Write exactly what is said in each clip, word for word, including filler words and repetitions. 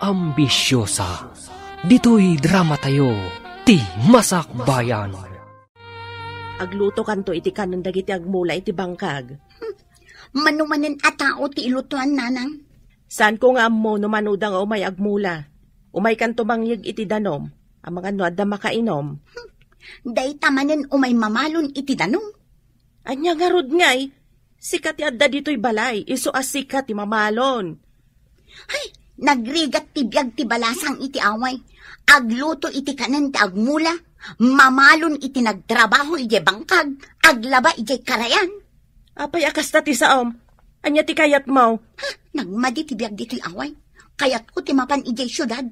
Ambisiosa. Ditoy dramatayo, ti Masakbayan. Aglutokanto iti kanen dagiti agmula iti bangkag. Mano manen a tao ti ilutoan, nanang? Saanko nga ammo no manoda nga umay agmula. Umaykanto mangyeg iti danum, amangan no adda makainom. Dayta manen umay mamalon iti danum? Ania ngarud ngay? Sika ti adda ditoy balay, isu a sika ti mamalon. Hay, nagrigat ti biag ti balasang iti away. Agluto iti kanen ti agmula, mamalon iti nagtrabaho idiay bangkag, aglaba idiay karayan. Apay a kasta ti saom? Ania ti kayatmo? Ha, nagmadi ti biag ditoy away. Kayatko ti mapan idiay siudad.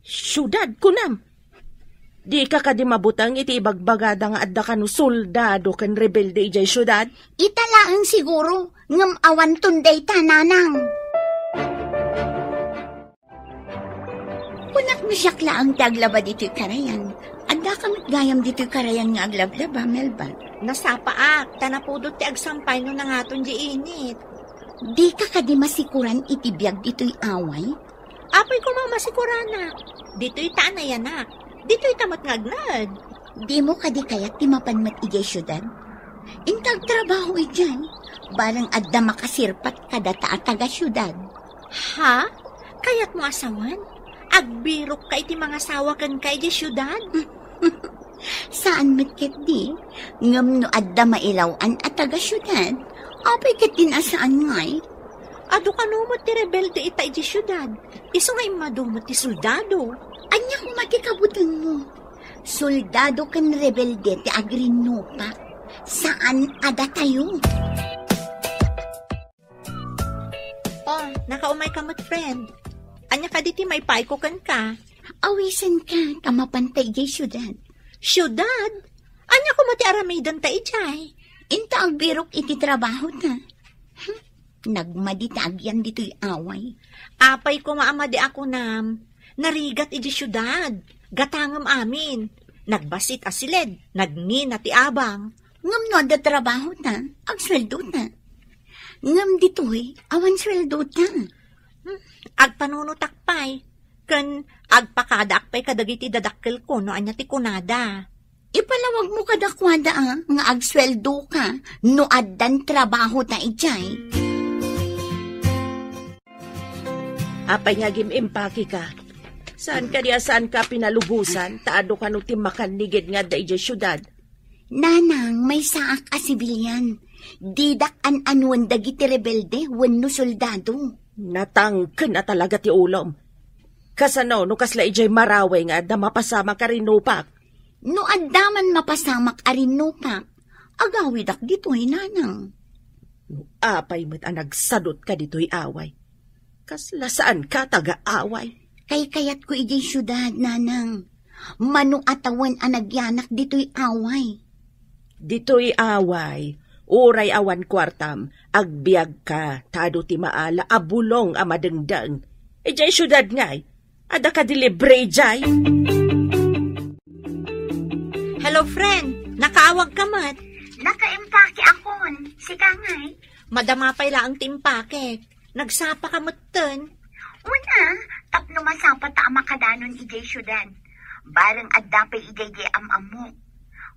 Siudad, kunam? Dika kadi mabuteng iti ibagbagada nga adda kano soldado ken rebelde idiay siudad? Ita laeng siguro, ngem awanton dayta, nanang. Kunak no siak laeng ti aglaba ditoy karayan. Adda ka met gayam ditoy karayan nga aglablaba, Melba. Nasapaak, ta napudot ti agsampay no nangaton di init. Dika kadi masikuran iti biag ditoy away? Apay koma masikuranak? Ditoy ta anayanak. Ditoy ta met nga agnaed. Dimo kadi kayat ti mapan met idiay siudad? Inta agtrabaho idiay, bareng adda makasirpat kadata a taga-siudad. Ha? Kayatmo a sawen? Agbirokka iti mangasawa kenka idiay siudad? Saan met ketdi, ngem no adda mailaw-an a taga-siudad, apay ketdin a saan ngay? Adu kano met ti rebelde ita idiay siudad, isu nga immadu met ti soldado. Ania koma ti kabutengmo? Soldado ken rebelde ti agrinnupak. Saan a datayo. Oh, nakaumayka met, friend. Ania kadi ti maipaayko kenka? Awisenka, ta mapanta idiay siudad. Siudad? Ania koma ti aramidenta idiay? Inta agbirok iti trabahota. Hmm, nagmadi ti agyan ditoy away. Apay koma a madi a kunam, narigat idiay siudad. Gatangem amin. Nagbassit a siled, nagnina ti abang. Ngem no adda trabahota, agsueldota. Ngem ditoy, awan sueldota. Hmm, agpanunotak pay, ken agpakadaak pay kadagiti dadakkelko no ania ti kunada. Ipalawagmo kadakuada, a, nga agsueldoka no addan trabahota idiay. Apay nga agim-impakeka? Saan kadi a saanka pinalubosan, ta adu kano ti makannigid nga adda idiay siudad? Nanang, maysaak a sibilian. Didak an-anuen dagiti rebelde wenno soldado. Natangken a talaga ti ulom. Kasano no kasla idiay Maraway nga adda mapasamak a rinnupak? No adda man mapasamak a rinnupak, agawidak ditoy, nanang. No apay met a nagsadutka ditoy away, kasla saanka taga-away. Kaykayatko idiay siudad, nanang. Mano a tawen a nagyanak ditoy away. Ditoy away, uray awan kuartam, agbiagka, ta adu ti maala a bulong a madengdeng. Idiay siudad ngay, adda kadi libre idiay? Hello, friend. Nakaawagka met? Nakaimpake akon. Sika ngay? Madama pay laeng ti impakek. Nagsapaka metten? Una, tapno masapata a makadanon idiay siudad. Bareng adda pay idiay di am-ammok.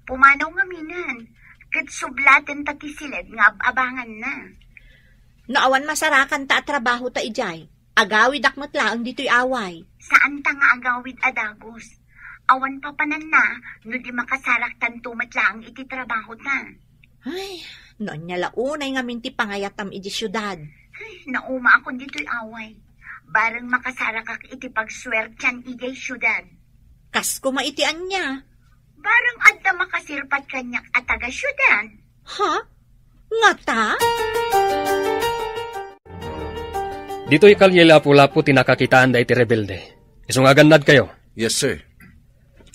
Pumanaw ngaminen, ket sublatenta ti siled nga ab-abanganna. No awan masarakanta a trabahota idiay, agawidak met laeng ditoy away. Saanta nga agawid a dagus. Awan papananna no di makasaraktanto met laeng iti trabahota. Ay, no ania la unay ngamin ti pangayatam idiay siudad. Ay, naumaakon ditoy away. Bareng makasarakak iti pagsuertian idiay siudad. Kas koma iti ania? Bareng adda makasirpat kaniak a taga-siudad. Ha? Ngata? Ditoy Kalye Lapu-Lapu ti nakakitaan daytoy rebelde. Isu nga agannadkayo. Yes, sir.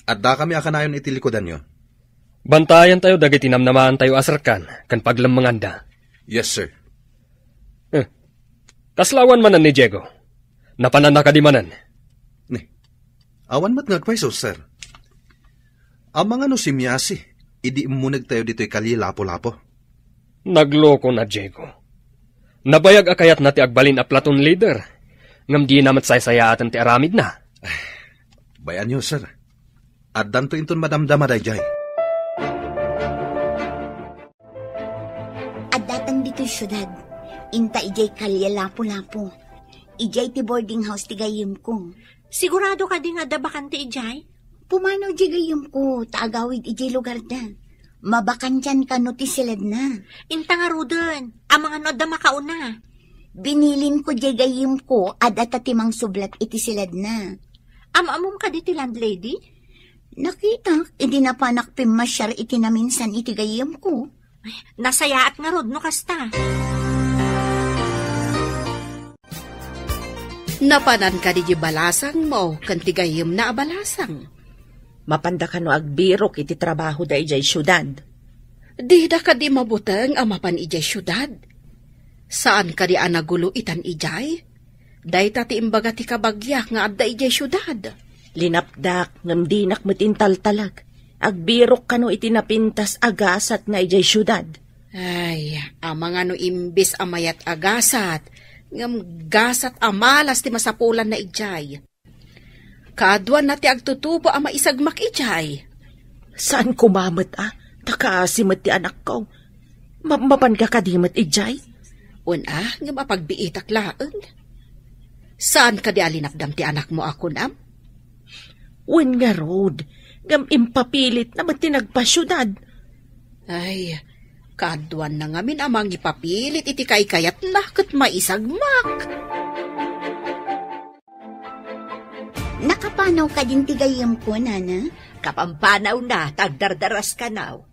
Addakami a kanayon iti likudanyo. Bantayantayo dagiti namnamaantayo a serkan ken paglemmenganda. Yes, sir. Eh, kasla awan manen ni Diego? Napananna kadi manen? Ni, awan met nga agpayso, sir. Amangan no simmiasi idi immunegtayo ditoy Kalye Lapu-Lapu. Nagloko na, Diego. Nabayag a kayatna ti agbalin a platoon leader. Ngem dina met saysayaaten ti aramidna. Bay-anyo, sir. Addanto inton madamdama daydiay. Addatang ditoy siudad. Inta idiay Kalye Lapu-Lapu. Idiay ti boarding house ti gayyemko. Sigurado kadi nga adda bakante idiay? Pumanaw diay gayyemko, ta agawid idiay lugarda. Mabakantian kano ti siledna. Inta ngaruden, amangan no adda makauna. Binilinko diay gayyemko, adda ta ti mangsublat iti siledna. Am-ammom kadi ti landlady? Nakitak, idi napanak pimmasiar iti naminsan iti gayyemko. Ay, nasayaat ngarud no kasta. Napanan kadi di balasangmo ken ti gayyemna a balasang? Mapanda kano agbirok iti trabahoda idiay siudad? Dida kadi mabuteng a mapan idiay siudad? Saan kadi a nagulo itan idiay? Dayta ti imbaga ti kabagiak nga adda idiay siudad. Linapdak, ngem dinak met intaltalek. Agbirok kano iti napintas a gasatna idiay siudad. Ay, amangan no imbes a mayat a gasat, ngem gasat a malas ti masapulanna idiay. Kaaduanna ti agtutubo a maisagmak idiay. Saan koma met a, ta kaasi met ti anakko. Ma-, mapanka kadi met idiay? Wen a, ngem apagbiitak laeng. Saan kadi a linapdam ti anakmo a kunam? Wen ngarud, ngem impapilitna met ti nagpasiudad. Ay, kaaduanna ngamin a mangipapilit iti kaykayatna ket maisagmak. Nakapanaw kadin ti gayyemko, nana? Kapampanawna, ta agdardaras kanaw.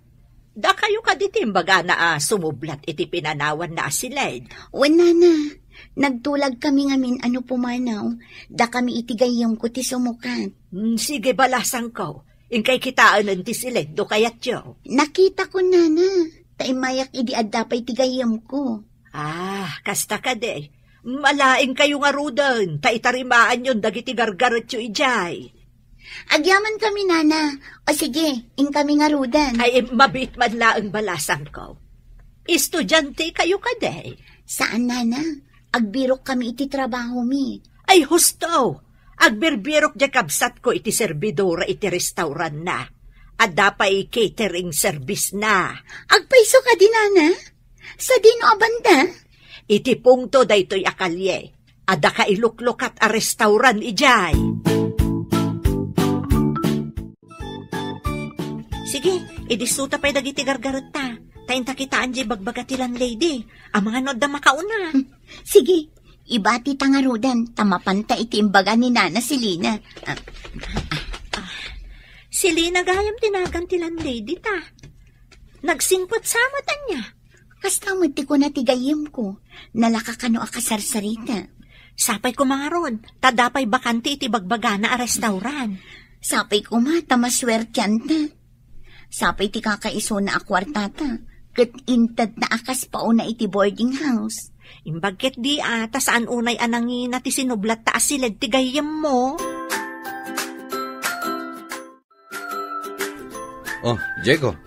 Dakayo kadi ti imbagana a sumublat iti pinanawanna a siled? Wen, nana. Nagtulag kami ngamin a no pumanaw, dakami iti gayyemko ti sumukat. Hmm, sige, balasangko. Inkay kitaenen ti siled no kayatyo. Nakitako, nana. Ta immayak idi adda pay ti gayyemko. Ah, kasta kadi. Malaingkayo ngaruden, ta itarimaanyon dagiti gargaretyo idiay. Agyaman kami, nana. O sige, inkami ngaruden. Ay, mabiit man laeng balasangko. Estudiante kayo kadi? Saan, nana. Agbirok kami iti trabahomi. Ay, husto! Agbirbirok diay kabsatko iti serbidora iti restauranna. Adda pay catering service na. Agpayso kadi, nana? Sadino a banda? Iti pungto daytoy a kalye. Adda kailuklukat a restauran idiay. Sige, idissuta pay dagiti gargaretta. Ta inta kitaen diay bagbaga ti landlady. Amangan no adda makauna. Sige, ibati ta ngaruden, ta mapanta iti imbaga ni Nana Selina. Ah, Selina gayam ti nagan ti landlady ta. Nagsingpet sa met ania? Kasta met ti kuna ti gayyemko, nalaka kano a kasarsarita. Sapay koma ngarud, ta adda pay bakante iti bagbagana a restauran. Sapay koma ta masuertianta. Sapay ti kakaisuna a kuartata, ket intedna a kas pauna iti boarding house. Imbag ket di a, ta saan unay a nangina ti sinublatta a siled ti gayyemmo. Oh, Diego.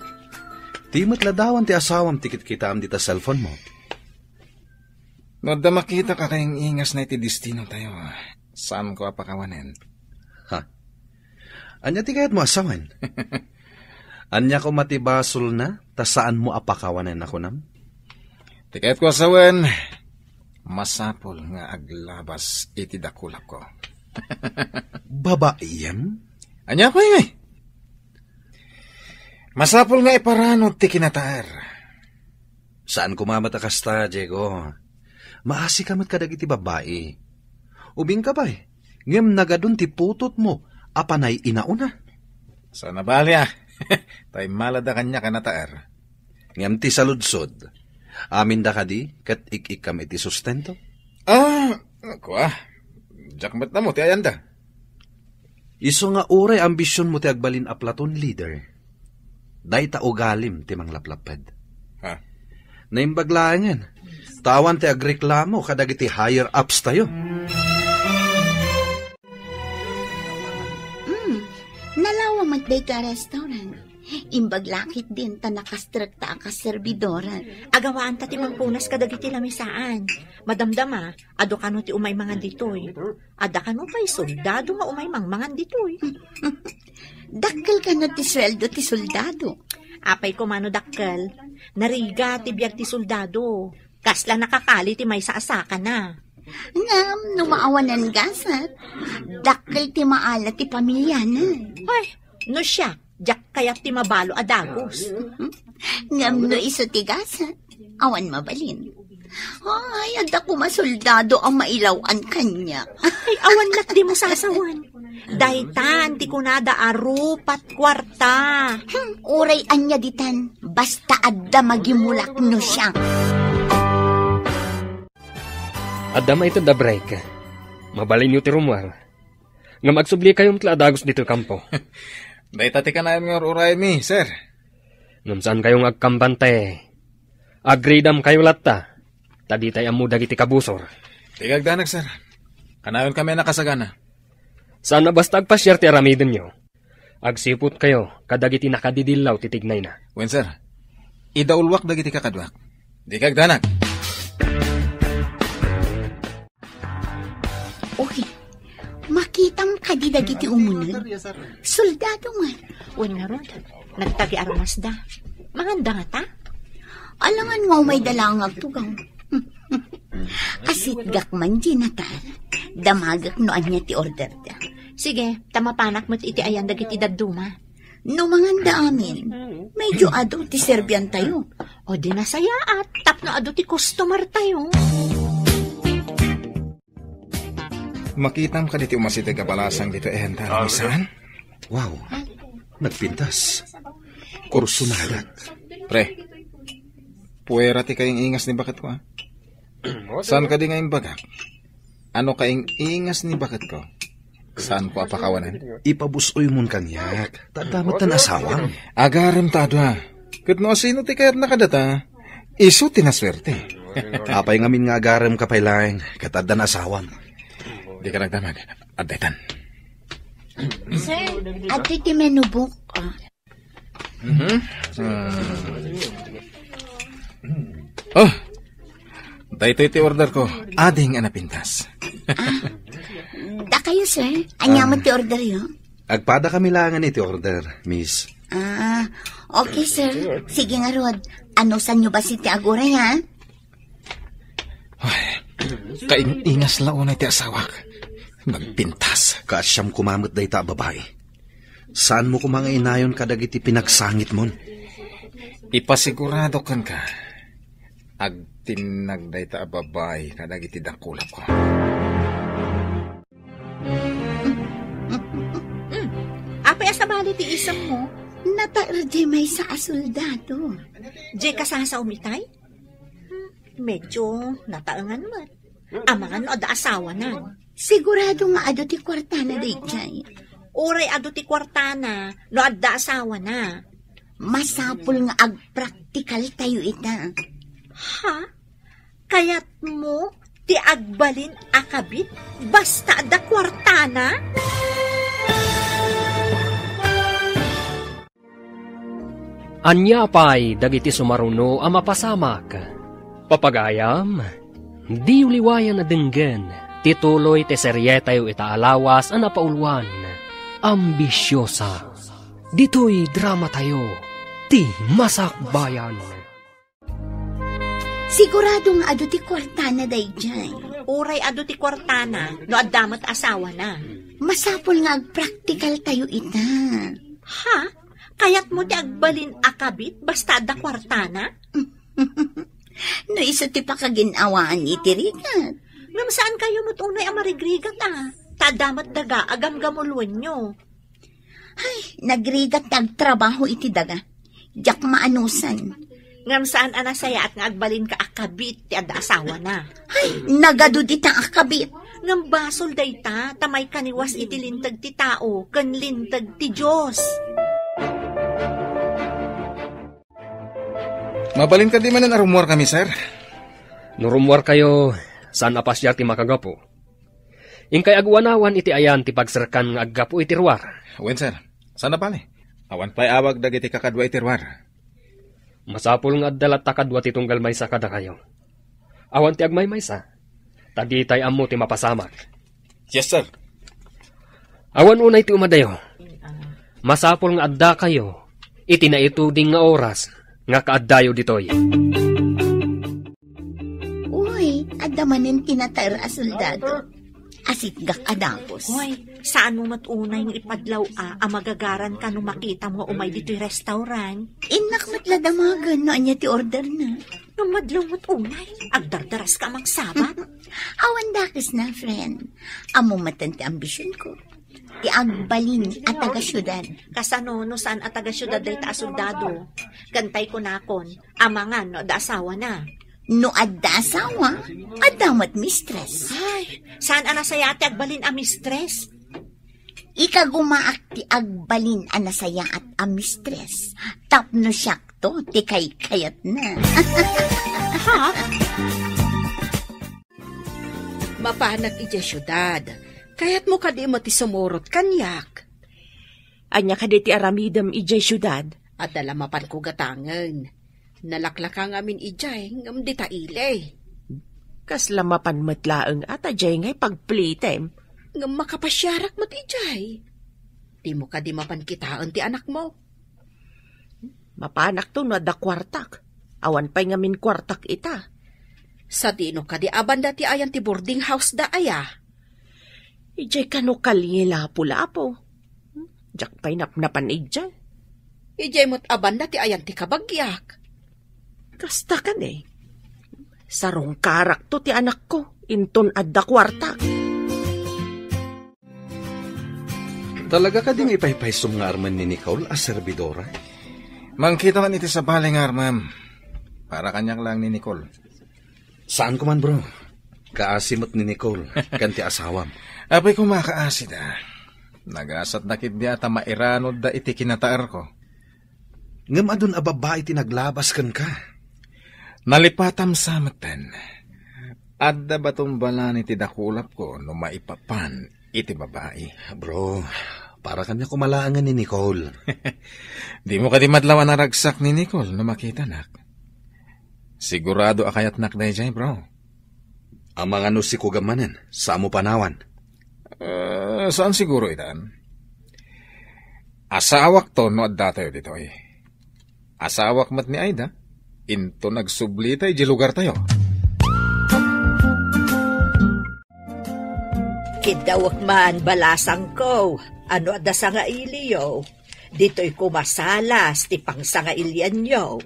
Ti met ladawan ti asawam ti kitkitaam dita cellphone mo. No adda makita ka kaing-ingasna iti destino tayo, saanko a pakawanen. Ha? Ania ti kayatmo a sawen? Ania koma ti basolna, ta saanmo a pakawanen a kunam? Ti kayatko a sawen, masapul nga aglabas iti dakulapko. Babaiem? Ania pay? Masapul nga iparanud ti kinataer. Saan koma met a kasta, Diego. Maasika met kadagiti babbai. Ubingka pay, ngem nagadun ti putotmo a panay inauna. Saan a bali, a. Ta immalada kaniak a nataer. Ngem ti saludsod, aminda kadi ket ik-ikkam iti sustento? Ah, kua. Diak met ammo ti ayanda. Isu nga uray ambisionmo ti agbalin a platoon leader, dayta ugalim ti manglaplapped. Ha? Naimbag laengen, ta awan ti agreklamo kadagiti higher ups tayo. Mm, nalawa met dayta a restaurant. Imbag la ketdin ta nakastrekta a kas serbidora. Agawaan ta ti mangpunas kadagiti lamisaan. Madamdama, adu kano ti umay mangan ditoy. Adda kano pay soldado nga umay mangmangan ditoy. Dakkel kano ti sueldo ti soldado? Apay koma no dakkel. Narigat ti biag ti soldado. Kasla nakakali ti maysa a sakana. Ngem no maawanan gasat, dakkel ti maala ti pamiliana. Ay, no siak, diak kayat ti mabalo a dagus. Ngem no isu ti gasat, awan mabalin. Ay, adda koma soldado a mailaw-an kaniak. Ay, awan latdimo sasawen. Daytan ti kunada a rupat kuarta. Hmm, uray ania ditan, basta adda magimulak no siak. Adda maited a break. Mabalinyo ti rummuar. Ngem agsublikayo met la a dagus ditoy kampo. Dayta ti kanayon nga ur-urayenmi, sir. Ngem saankayo nga agkambante. Agridamkayo latta. Ta ditay ammo dagiti kabusor. Di kagdanag, sir. Kanayonkami a nakasagana. Saan a basta agpasiar ti aramidenyo. Agsiputkayo kadagiti nakadidillaw ti tignayna. Wen, sir. Idauluak dagiti kakaduak. Di kagdanag. Uy, makitam kadi dagiti umuneg? Soldado man. Wen ngarud, nagtagi armasda. Manganda ngata? Alangan nga umayda laeng agtugaw. Asitgak man, Gina, ta damagek no ania ti orderda. Sige, ta mapanak met iti ayan dagiti dadduma. No manganda amin, medyo adu ti serbiantayo. O di nasayaat, tapno adu ti customer tayo. Makitam kadi ti umasideg a balasang ditoy ayan ta aramisan? Wow, nagpintas. Kurso na agak. Pre, puwera ti kaing-ingas ni baketko, a. Saan kadi nga imbagak? Ano kaing-ingas ni baketko? Saanko a pakawanen? Ipabus-oymon kaniak. Ta adda met tan asawam. Agarem ta adu, a. Ket no asino ti kayatna kadata, isu ti nasuerte. Apay ngamin nga agarem ka pay laeng, ket addan asawam. Di ka nagdamag. Adda itan. Sir, adtoy ti menu book. Ah. Mhm. Ah. Oh, daytoy ti order ko. Ading a napintas. Ah, dakayo, sir? Ania met ti orderyo? Agpada kami laengen iti order, miss. Ah, okay, sir. Sige ngarud. Anusanyo bassit ti aguray, ha? Ay, kaing-ingas la unay ti asawak. Nagpintas. Kaasiam koma met dayta a babai. Saanmo koma nga inayon kadagiti pinagsangitmon. Ipasigurado kenka, agtinnag dayta a babai kadagiti dakulapko. Hmm. Apay a sabali ti isemmo? Nataer diay maysa a soldado. Diay kasasaom itay? Hmm, medyo nataengan met. Amangan no adda asawana. Sigurado nga adu ti kuartana daydiay. Uray adu ti kuartana no adda asawana. Masapul nga agpraktikaltayo ita. Ha? Kayatmo ti agbalin a kabit basta adda kuartana? Ania pay dagiti sumaruno a mapasamak? Papagayam, diyo liwayan a denggen ti tuloy ti serietayo ita a lawas a napauluan, Ambisiosa. Ditoy dramatayo, ti Masakbayan. Sigurado nga adu ti kuartana daydiay. Uray adu ti kuartana no adda met asawana. Masapul nga agpraktikaltayo ita. Ha? Kayatmo ti agbalin a kabit basta adda kuartana? No isu ti pakagin-awaan iti rigat. Ngem saankayo met unay a marigrigat, a. Ta adda met daga a gamgamuloenyo. Ay, nagrigat nga agtrabaho iti daga. Diak maanusan. Ngem saan a nasayaat nga agbalinka a kabit ti adda asawana. Ay, nagadu dita a kabit. Ngem basol dayta, ta maikaniwas iti linteg ti tao ken linteg ti Dios. Mabalin kadi manen a rummuarkami, sir? No rummuarkayo, saan a pasiar ti makagapu. Inkay aguanawan iti ayan ti pagserkan nga aggapu iti ruar. Wen, sir. Saan a bale? Awan pay awag dagiti kakadua iti ruar. Masapul nga adda latta kadua ti tunggal maysa kadakayo. Awan ti agmaymaysa, ta ditay ammo ti mapasamak. Yes, sir. Awan unay ti umadayo. Masapul nga addakayo iti naituding nga oras nga kaaddayo ditoy. Uy, adda manen ti nataer a soldado. Asitgak a dagus. Uy, saan mo met unay nga ipadlaw a, a magagaran ka no makita mo umay ditoy restaurant? Innak met la damagen no ania ti order na. Ngem madlaw met unay, agdardaras ka a mangsabat. Awan dakes na, friend. Ammo met ti ambision ko. Ti agbalin a taga-siudad. Kasano no saan a taga-siudad dayta a soldado? Ken tay kunakon, amangan no adda asawana. No adda asawa, adda met mistress. Ay, saan a nasayaat ti agbalin a mistress? Ikagumaak ti agbalin a nasayaat a mistress. Tapno siakto ti kaykayatna. Ha? Mapanak idiay siudad. Kayatmo kadi met ti sumurot kaniak? Ania kadi ti aramidem idiay siudad? Adda la mapanko gatangen. Nalaklaka ngamin idiay ngem dita ili. Kasla mapan met laeng a ta diay nga ipagplitem. Ngem makapasiarak met idiay. Dimo kadi mapan kitaen ti anakmo? Mapanakto no adda kuartak. Awan pay ngamin kuartak ita. Sadino kadi a banda ti ayan ti boarding house da aya? Idiay kano kalye Lapu-Lapu. Diak pay napnapan idiay. Idiay met a banda ti ayan ti kabagiak. Kasta kani. Sarungkarakto ti anakko, inton adda kuartak. Talaga kadi nga ipaypaysom nga armen ni Nicole a serbidora? Mangkita man iti sabali nga armem. Para kaniak lang ni Nicole. Saan ko man, bro. Kaasi met ni Nicole, ken ti asawam. Apay ko makaasida. Nagasatda ketdi a ta mairanodda iti kinataerko. Ngem adun a babbai ti naglabas kenka. Nalipatam sa metten. Adda baton balani ti dakulapko no maipapan iti babai. Bro, para kaniak koma laengen ni Nicole. Dimo kadi madlaw a naragsak ni Nicole no makitanak? Sigurado a kayatnak daydiay, bro. Amangan no sikugam manen, samo panawan. Eh, saan siguro itan? Asawakto no addatayo ditoy. Asawak met ni Aida, inton agsublita idiay lugartayo. Kiddawek man, balasangko, no adda sangailiyo. Ditoy koma salas ti pangsangailianyo.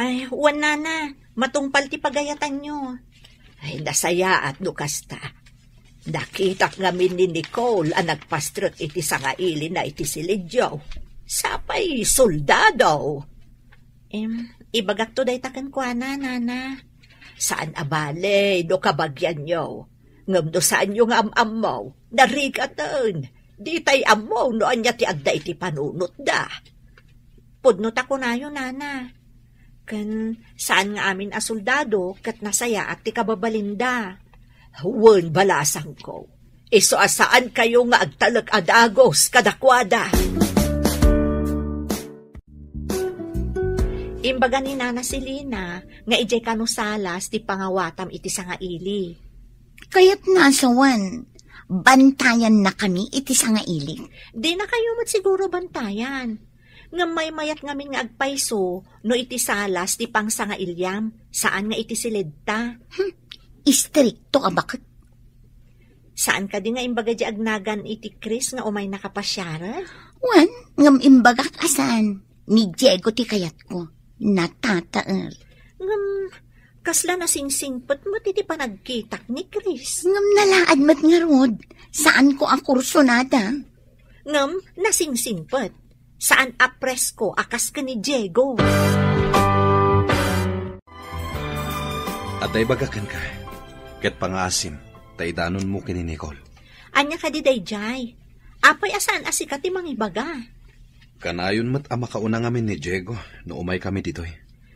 Ay, wen, nana, matungpal ti pagayatanyo. Ay, nasayaat no kasta. Nakitak ngamin ni Nicole a nagpastrek iti sangailina iti silidyo. Sapay soldado. Em, ibagakto dayta kenkuana, nana. Saan a bale no kabagianyo. Ngem no saanyo nga am-ammo, narigaten. Ditay ammo no ania ti adda iti panunotda. Pudno ta kunayo, nana. Ken saan nga amin a soldado ket nasayaat ti kababalinda. Wen, balasangko, isu a saankayo nga agtalek a dagus kadakuada. Imbaga ni Nana Selina nga idiay kano salas ti pangawatam iti sangaili. Kayatna a sawen, bantayannakami iti sangaili. Dinakayo met siguro bantayan. Ngem maymayat ngamin nga agpayso no iti salas ti pangsangailiam, saan nga iti siledta. Hmm, istrikto a baket. Saan kadi nga imbaga di agnagan iti Chris nga umaynaka pasiaren? Wen, ngem imbagak a saan. Ni Diego ti kayatko. Natataer. Ngem, kasla nasingsingpet met iti panagkitak ni Chris. Ngem nalaad met ngarud. Saanko a kursunada. Ngem, nasingsingpet. Saan a presko a kas ken ni Diego. Adda ibaga kenka, ket pangaasim ta idanonmo ken ni Nicole. Ania kadi daydiay? Apay a saan a sika ti mangibaga? Kanayon met a makauna ngamin ni Diego no umaykami ditoy.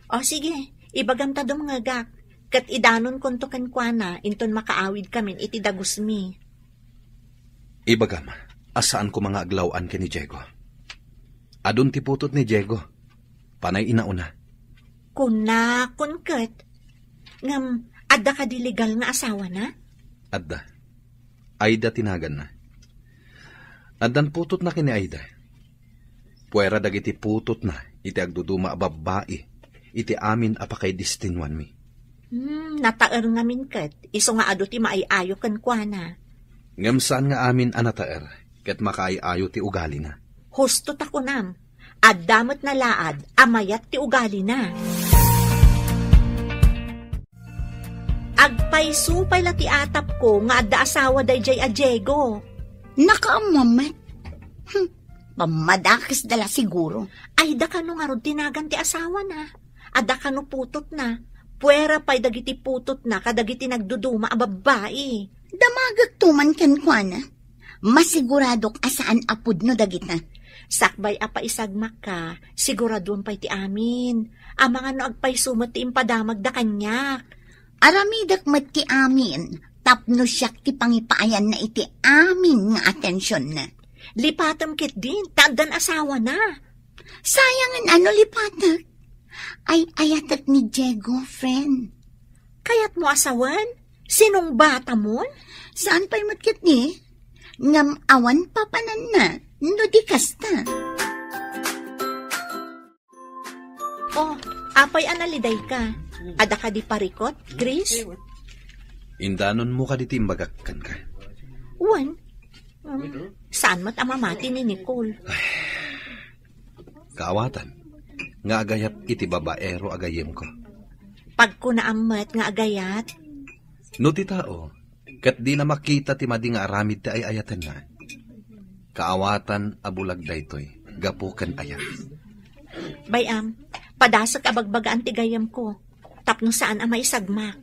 O sige, ibagam ta dumngegak, ket idanonkonto kenkuana inton makaawidkamin iti dagusmi. Ibagam a saan koma nga aglaw-an ken ni Diego. Adun ti putot ni Diego. Panay inauna. Kunakon ket, ngem adda kadi legal nga asawana? Adda. Aida ti naganna. Addan putotna ken ni Aida. Puera dagiti putotna iti agduduma a babbai iti amin a pakaidestinuanmi. Hmm, nataer ngamin ket, isu nga adu ti maay-ayo kenkuana. Ngem saan nga amin a nataer ket makaay-ayo ti ugalina. Husto ta kunam, adda met nalaad a mayat ti ugalina. Agpayso pay la ti atapko nga adda asawa daydiay a Diego. Nakaammo met. Hmm, pammadakesda la siguro. Ay, da kano ngarud ti nagan ti asawana? Adda kano putotna? Puera pay dagiti putotna kadagiti nagduduma a babbai. Damagekto man kenkuana. Masiguradok a saan a pudno dagita. Sakbay a paisagmakka, siguraduem pay ti amin. Amangan no agpayso met ti impadamagda kaniak. Aramidek met ti amin, tapno siak ti pangipaayanna iti amin nga atensionna. Lipatem ketdin, ta addan asawana. Sayangen a no lipatek. Ay-ayatek ni Diego, friend. Kayatmo a sawen? Sinungbatamon? Saan pay met ketdi? Ngem awan papananna, no di kasta. Oh, apay a nalidayka? Adda kadi parikut, Chris? Indanonmo kadi ti imbagak kenka? Wen. Um, saan met a mamati ni Nicole? Kaawatan nga agayat iti babaero a gayyemko. Pagkunaam met nga agayat? No ti tao, ket dina makita ti madi nga aramid ti ay-ayatenna, kaawatan a bulag daytoy gapu ken ayat. Bay-am, padasek a bagbagaan ti gayyemko, tapno saan a maisagmak.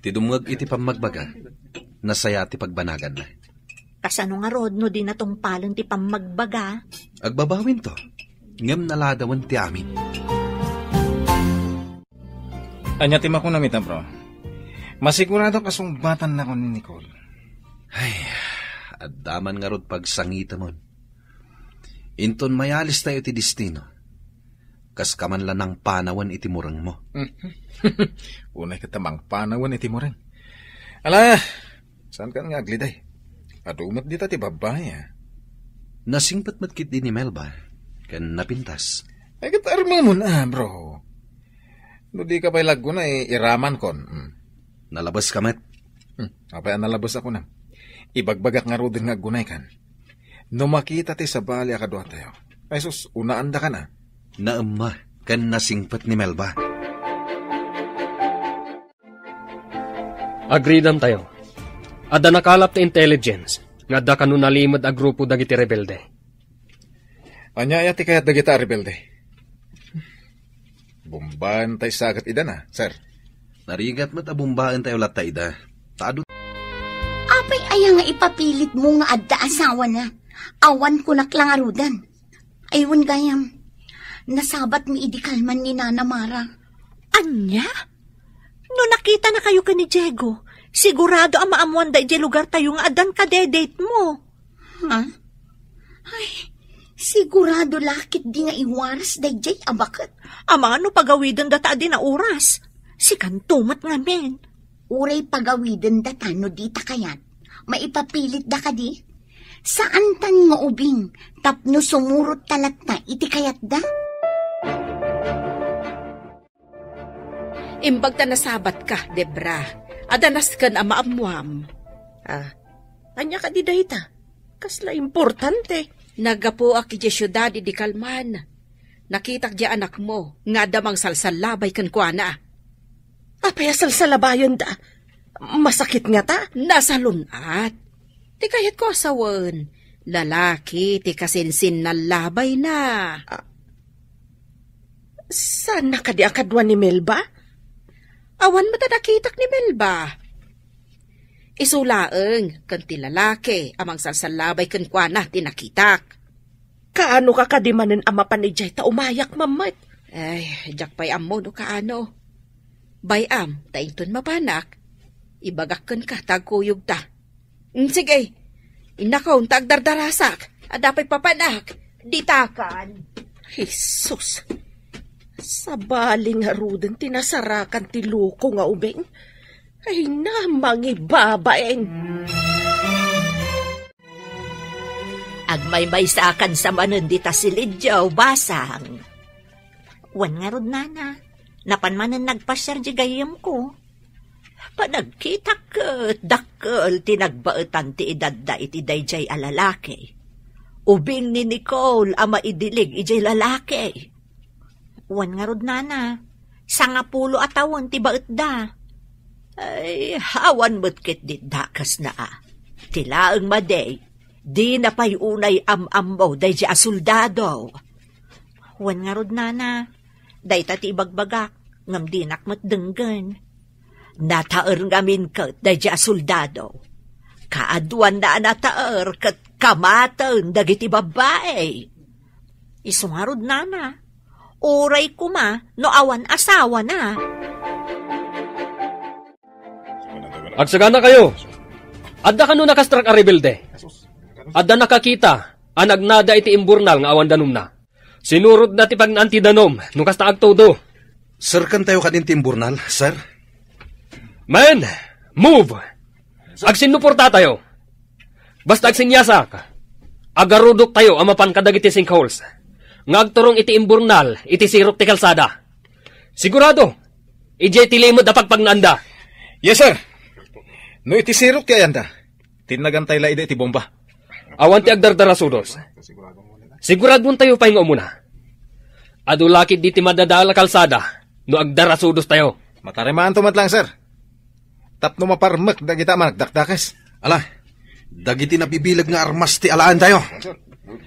Ti dumngeg iti pammagbaga, nasaya ti pagbanaganna. Kasano ngarud no di natungpalen ti pammagbaga? Agbabawinto, ngem naladawen ti amin. Ania ti makunam ita, bro? Masiguradok a sungbatan na ni Nicole. Ay, adda man ngarud pagsangitemon. Inton mayalistayo iti destino, kaska man la nangpanawen iti murengmo. Unay ket ta mangpanawen iti mureng. Ala, saan kan nga agliday? Adu met dita ti babbai, ah. Nasingpet met ketdi ni Melba, ken napintas. Ay, ket armemon, ah, bro. No di ka pay lagguna, eh, iraman kon. Hmm. Nalabes ka met. Hmm, apay a nalabes ako na? Ibagbagak ngaruden nga aggunay kan. No makita ti sabali a kaduatayo, ay sus, unaanda ka na. Naemma ken nasingpet ni Melba. Agridam tayo. Adda nakalap ti intelligence nga adda kano nalimed a grupo dagiti rebelde. Ania aya ti kayat dagita a rebelde? Bombaen tay sagat ida na, sir. Narigat met a bombaen tayo latta ida. Ta adu- Apay aya nga ipapilitmo nga adda asawana? Awan kunak la ngaruden. Ay, wen gayam. Nasabatmi idi kalman ni Nana Mara. Ania? No nakitanakayo ken ni Diego, sigurado a maammoanda idiay lugartayo nga addan kadedatemo. Ha? Ay, sigurado la ketdi nga iwaras daydiay a baket. Amangan no pagawidendata a di nauras. Sikanto met ngamin. Uray pagawidendata no dita kayat. Maipapilitda kadi? Saantan nga ubing tapno sumurot ta latta iti kayatda? Imbag ta nasabatka, Debra. Adda nasken a maammuam. Ah, ania kadi dayta? Kasla importante. Naggapuak idiay siudad idi kalman. Nakitak diay anakmo nga adda mangsalsallabay kenkuana. Apay a salsallabayenda? Masakit ngata? Nasalun-at. Ti kayatko a sawen, lalaki ti kasinsinnallabayna. Ah, saanna kadi a kadua ni Melba? Awan met a nakitak ni Melba. Isu laeng ken ti lalaki a mangsalsallabay kenkuana ti nakitak. Kaano ka kadi manen a mapan idiay ta umayak man met? Ay, diak pay ammo no kaano. Bay-am, ta inton mapanak, ibagak kenka ta agkuyogta. Mm, sige. Innakon, ta agdardarasak. Adda pay papanak. Ditakan. Jesus! Sabali ngaruden ti nasarakan ti loko nga ubing. Ay na, mangibabain! Agmaymaysakan sa manen dita silidyo, basang. Wen ngarud, nana, napan manen nagpasiar di gayyemko. Panagkitak ket dakkel ti nagbaetan ti edadda iti daydiay a lalaki. Ubing ni Nicole a maidilig idiay lalaki. Wen ngarud, nana, sangapulo a tawen ti baetda. Ay, awan met ketdi dakesna a. Ti laeng madi, dina pay unay am-ammo daydiay a soldado. Wen ngarud, nana, dayta ti ibagbagak, ngem dinak met denggen. Nataer ngamin ket daydiay a soldado. Kaaduanna a nataer ket kamaten dagiti babbai. Isu ngarud, nana, uray koma no awan asawana. Agsaganakayo. Adda kano nakastrak a rebelde. Adda nakakita a nagnada iti imburnal nga awan danumna. Sinurotna ti pagnaan ti danum no kasta agtudo. Serkentayo kadin ti imburnal, sir. Men, move! Agsinnuportatayo. Basta agsinyasak, agarudoktayo a mapan kadagiti sinkholes nga agturong iti imburnal iti sirok ti kalsada. Sigurado, idiay ti limed a pagpagnaanda. Yes, sir. No iti sirok ti ayanda, tinnagantay la ida iti bomba. Awan ti agdardarasudos. Siguraduentayo pay nga umuna. Adu la ketdi ti madadael a kalsada no agdarasudostayo. Matarimaanto met laeng, sir. Tapno maparmek dagita a managdakdakes. Ala, dagiti nabibileg nga armas ti alaentayo.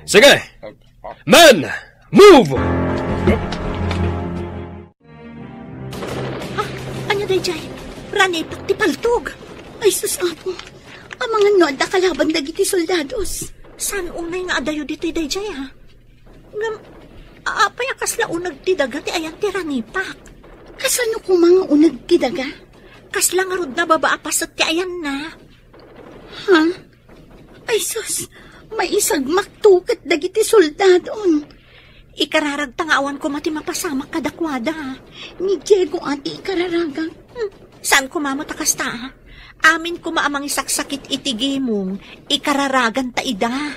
Sige! Men, move! Ah, ania daydiay? Ranipak ti paltog. Ay, sus, Apo. Amangan no adda kalaban dagiti soldados. Saan unay nga adayo ditoy daydiay, a? Ngem, apay a kasla uneg ti daga ti ayan ti ranipak? Kasano koma nga uneg ti daga? Kasla ngarud nababa a paset ti ayanna. Ha? Ay, sus, maisagmakto ket dagiti soldadon. Ikararagta nga awan koma ti mapasamak kadakuada. Ni Diego a ti ikararagak. Hmm, saan koma met a kasta, a? Amin koma a mangisaksakit iti gimong, ikararaganta ida.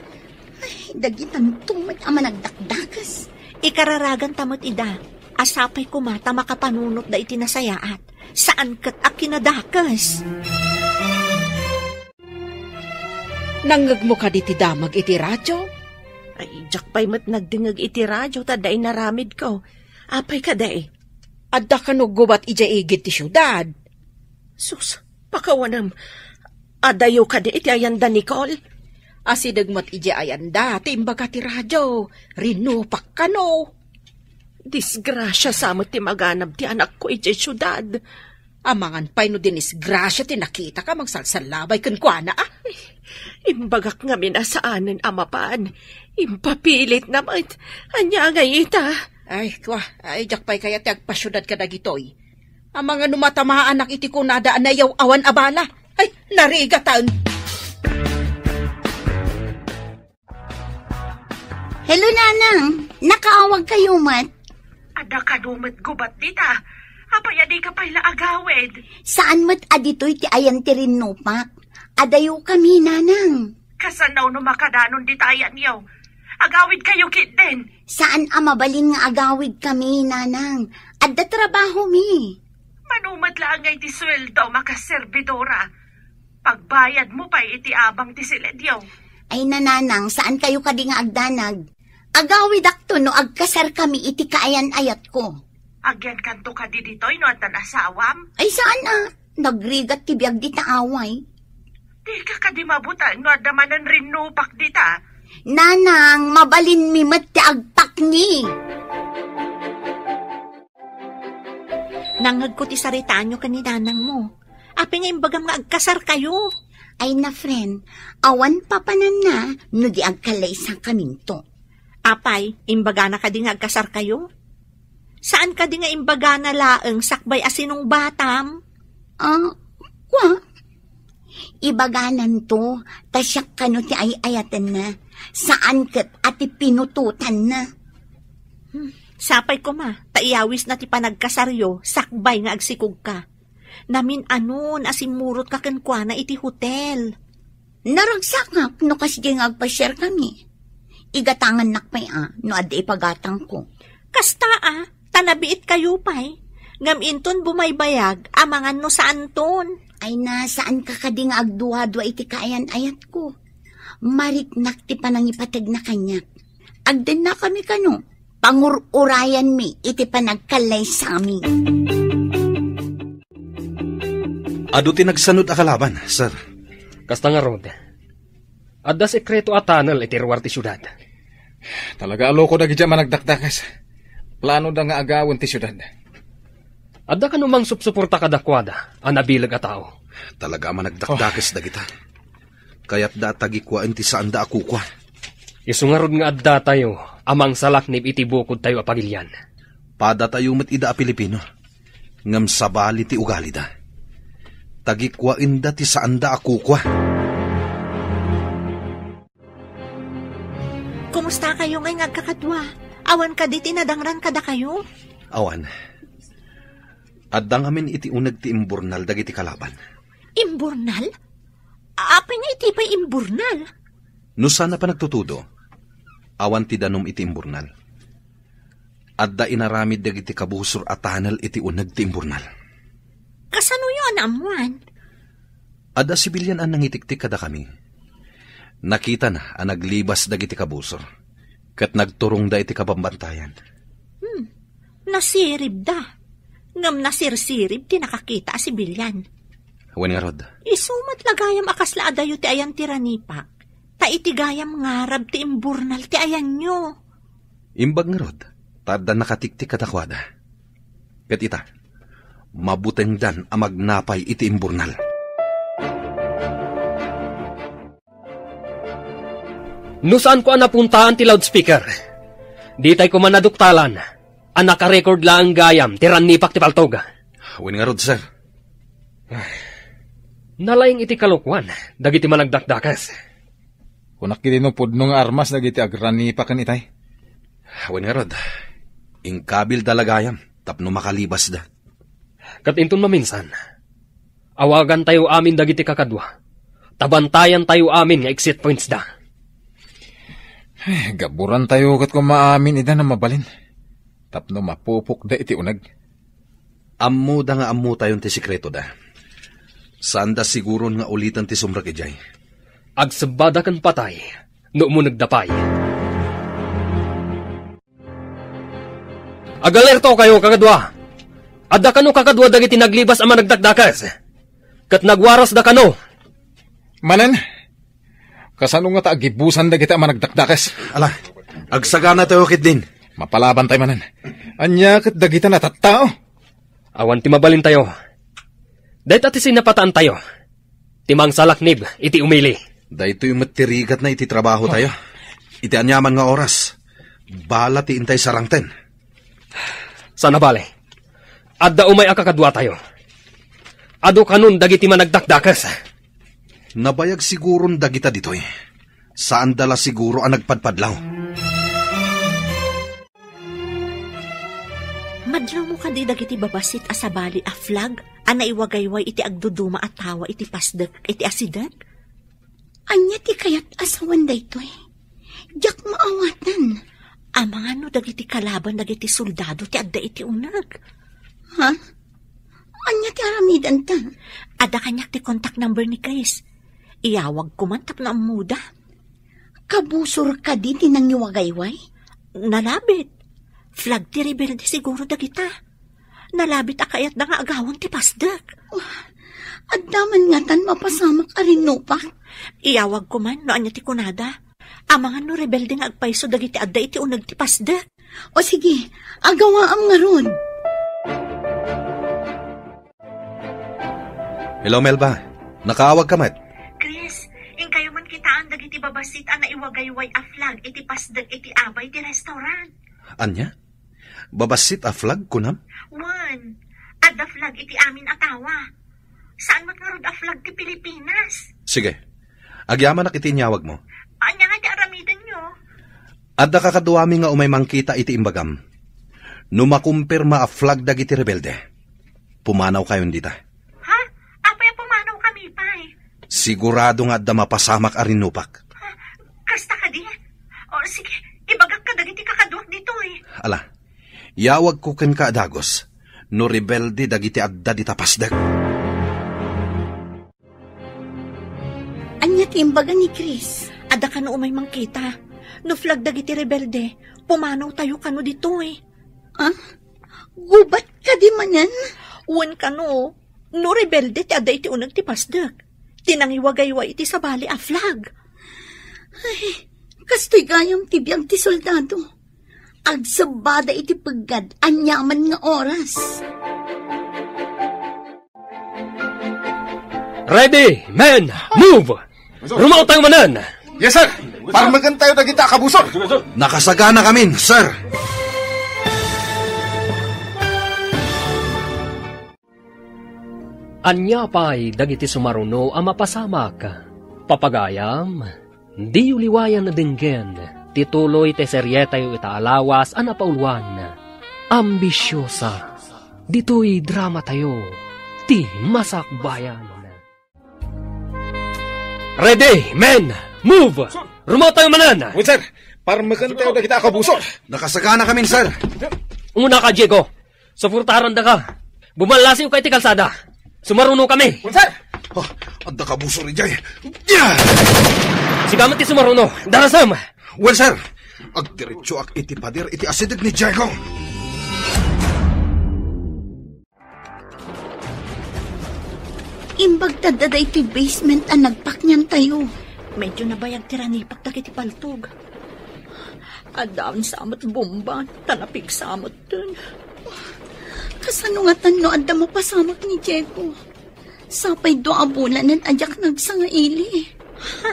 Ay, dagitanto met a managdakdakes. Ikararaganta met ida, a sapay koma ta makapanunotda iti nasayaat, saan ket a kinadakes. Nangngegmo kadi ti damag iti radio? Ay, diak pay met nagdingeg iti radio ta adda inaramidko. Apay kadi? Adda kano gubat idiay igid ti siudad? Sus, pakawanem. Adayo kadi iti ayanda, Nicole? Asideg met idiay ayanda ti imbaga ti radio. Rinupak kano. Disgrasia sa met ti maganab ti anakko idiay siudad. Amangan pay no dinisgrasia ti nakitak a mangsalsallabay kenkuana, a? Imbagak ngamin a saanen a mapan. Impapilitna met. Ania ngay ita? Ay, kua, ay, diak pay kayat ti agpasiudad kadagitoy. Amangan no matamaanak iti kunada a nayaw-awan a bala. Ay, narigatan! Hello, Nanang. Nakaawag kayo met? Adda kano met gubat dita. Apay a dika pay la agawid? Saan met a ditoy ti ayan ti rinnupak. Adayo kami, Nanang. Kasano no makadanon dita ayanyo? Agawid kayo ketdin. Saan a mabalin nga agawid kami, Nanang. Adda trabaho mi. Mano met laeng ngay ti sueldo, makaserbidora. Pagbayad mo pay iti abang ti siledyo. Ay, Nanang, saan kayo kadi nga agdanag? Agawidakto no agkasar kami iti kaayan-ayatko. Agyankanto kadi ditoy no addan asawam? Ay, saan a. Nagrigat ti biag dita away. Dika kadi mabuteng no adda manen rinnupak dita? Nanang, mabalin mi met ti agpakni. Nangngegko ti saritaanyo ken ni nanangmo. Apay nga imbagam nga agkasarkayo? Ay na, friend, awan papananna no di agkalaisakaminto. Apay, imbagana kadi nga agkasarkayo? Saan kadi nga imbagana laeng sakbay a sinungbatam? Ah, kua? Ibagananto, ta siak kano ti ay-ayatenna. Saan ket a ti pinutotanna. Sapay koma, ta iyawisna ti panagkasaryo sakbay nga agsikogka. Namin-anon a simmurotka kenkuana iti hotel. Naragsakak no kasdi nga agpasiarkami. Igatangannak pay a no adda ipagatangko. Kasta a, ta nabiitkayo pay. Ngem inton bumaybayag, amangan no saanton. Ay na, saanka kadi nga agduadua iti kaayan-ayatko. Mariknak ti panangipategna kaniak. Agdennakami kano, pangur-urayanmi iti panagkallaysami. Adu ti nagsanud a kalaban, sir. Kasta ngarud, adda sekreto a tunnel iti ruar ti siudad. Talaga a loko dagiti a managdakdakes. Planoda nga agawen ti siudad. Adda kano mangsupsuporta kadakuada a nabileg a tao? Talaga a managdakdakes dagita. Kayatda a tagikuaen ti saanda a kukua. Isu ngarud nga addatayo a mangsalaknib iti bukodtayo a pagilian. Padatayo met ida a Pilipino, ngem sabali ti ugalida. Tagikuaenda ti saanda a kukua. Kumustakayo ngay nga agkakadua? Awan kadi ti nadangran kadakayo? Awan. Adda ngamin iti uneg ti imburnal dagiti kalaban. Imburnal? Apay nga iti pay imburnal? No saan a panagtutudo, awan ti danum iti imburnal. Adda inaramid dagiti kabusor a tunnel iti uneg ti imburnal. Kasanoyo a naammuan? Adda sibilian a nangitiktik kadakami. Nakitana a naglibas dagiti kabusor, ket nagturongda iti kabambantayan. Hmm. Nasiribda. Ngem nasirsirib ti nakakita a sibilian. Wen ngarud. Isu met la gayam a kasla adayo ti ayan ti ranipak, ta iti gayam ngarab ti imburnal ti ayanyo. Imbag ngarud, ta adda nakatiktik kadakuada. Ket ita, mabutengdan a magnapay iti imburnal. No saanko a napuntaan ti loudspeaker, ditay koma naduktalan a nakarecord laeng gayam ti rannipak ti paltog. Wen ngarud, sir. Nalaing iti kalokuan dagiti managdakdakes. Kunak iti no pudno nga armas dagiti agranipaken itay. Wen ngarud, inkabilda la gayam tapno makalibasda. Ket inton maminsan, awagantayo amin dagiti kakadua, ta bantayantayo amin nga exit pointsda. Ay, gaburantayo ket koma amin ida na mabalin, tapno mapupokda iti uneg. Ammoda nga ammotayon ti sekretoda. Saanda siguron nga uliten ti sumrek idiay. Agsebbada ken patay no umunegda pay. Agalertokayo, kakadua! Adda kano kakadua dagiti naglibas a managdakdakes, ket nagwarasda kano. Manen, kasano ngata agibusan dagita a managdakdakes? Ala, agsaganatayo ketdin. Mapalabantay manen. Ania ket dagita natattao? Awan ti mabalintayo. Dayta ti sinapataantayo. Ti mangsalaknib iti umili. Daytoy met ti rigatna iti trabahotayo. Iti aniaman nga oras, bala ti intay sarangten. Sana bale, adda umay a kakaduatayo. Adu kanon dagiti managdakdakes. Nabayag siguron dagita ditoy. Saanda la siguro a nagpadpadlaw. Madlawmo kadi dagiti babassit a sabali a flag a naiwagayway iti agduduma a tawa iti pasdek iti asideg? Ania ti kayat a sawen daytoy? Diak maawatan. Amangan no dagiti kalaban dagiti soldado ti adda iti uneg. Ha? Ania ti aramidenta? Adda kaniak ti contact number ni Chris. Iyawagko man tapno ammoda. Kabusor kadi ti nangiwagayway? Nalabit. Flag ti rebelde siguro dagita. Nalabit a kayatda nga agawan ti pasdek. Adda man ngatan mapasamak a rinnupak? Iyawagko man no ania ti kunada. Amangan no rebelde nga agpayso dagiti adda iti uneg ti pasdek. O sige, agawaam ngarud. Hello, Melba. Nakaawag ka met? Chris, inkayo man kitaan dagiti babassit a naiwagayway a flag iti pasdek iti abay ti restaurant. Ania? Babassit a flag, kunam? Wen, adda flag iti amin a tawa. Saan met ngarud a flag ti Pilipinas? Sige. Agyamanak iti inyawagmo. Ania nga ti aramidenyo? Adda kakaduami nga umay mangkita iti imbagam. No makumpirma a flag dagiti rebelde, pumanawkayon dita. Ha? Apay a pumanawkami pay? Sigurado nga adda mapasamak a rinnupak. Ha? Kasta kadi? O, sige, ibagak kadagiti kakaduak ditoy. Ala, yawagko kenka a dagus no rebelde dagiti adda dita pasdek. Ania ti imbaga ni Chris? Adda kano umay mangkita. No flag dagiti rebelde, pumanawtayo kano ditoy. Ah? Gubat kadi manen? Wen kano, no rebelde ti adda iti uneg ti pasdek, ti nangiwagaywa iti sabali a flag. Ay, kastoy gayam ti biag ti soldado. Agsebbada iti peggad aniaman nga oras. Ready, men! Move! Rumawtayo manen! Yes, sir! Parmekentayo dagita a kabusor! Nakasaganakamin, sir! Ania pay dagiti sumaruno a mapasamak? Papagayam, diyo liwayan a denggen ti tuloy ti serietayo ita a lawas a napauluan, Ambisiosa. Ditoy dramatayo, ti Masakbayan. Ready, men! Move! Rumawtayo manen! Wen, sir! Parmekentayo dagita a kabusor! Nakasaganakamin, sir! Umunaka, Diego. Suportarandaka. Bumallasiwka iti kalsada. Sumarunokami. Wen, sir! Ah, adda kabusor idiay. Yeah! Sika met ti sumaruno. Darasem! Wen, sir! Agdiretsoak iti pader iti asideg ni Diego. Imbag ta adda daytoy basement a nagpakniantayo. Medyo nabayag ti ranipak dagiti paltog. Addaon sa met bomba, ta napigsa metten. Kasano ngatan no adda mapasamak ni Diego? Sapay dua a bulanen a diak nagsangaili. Ha?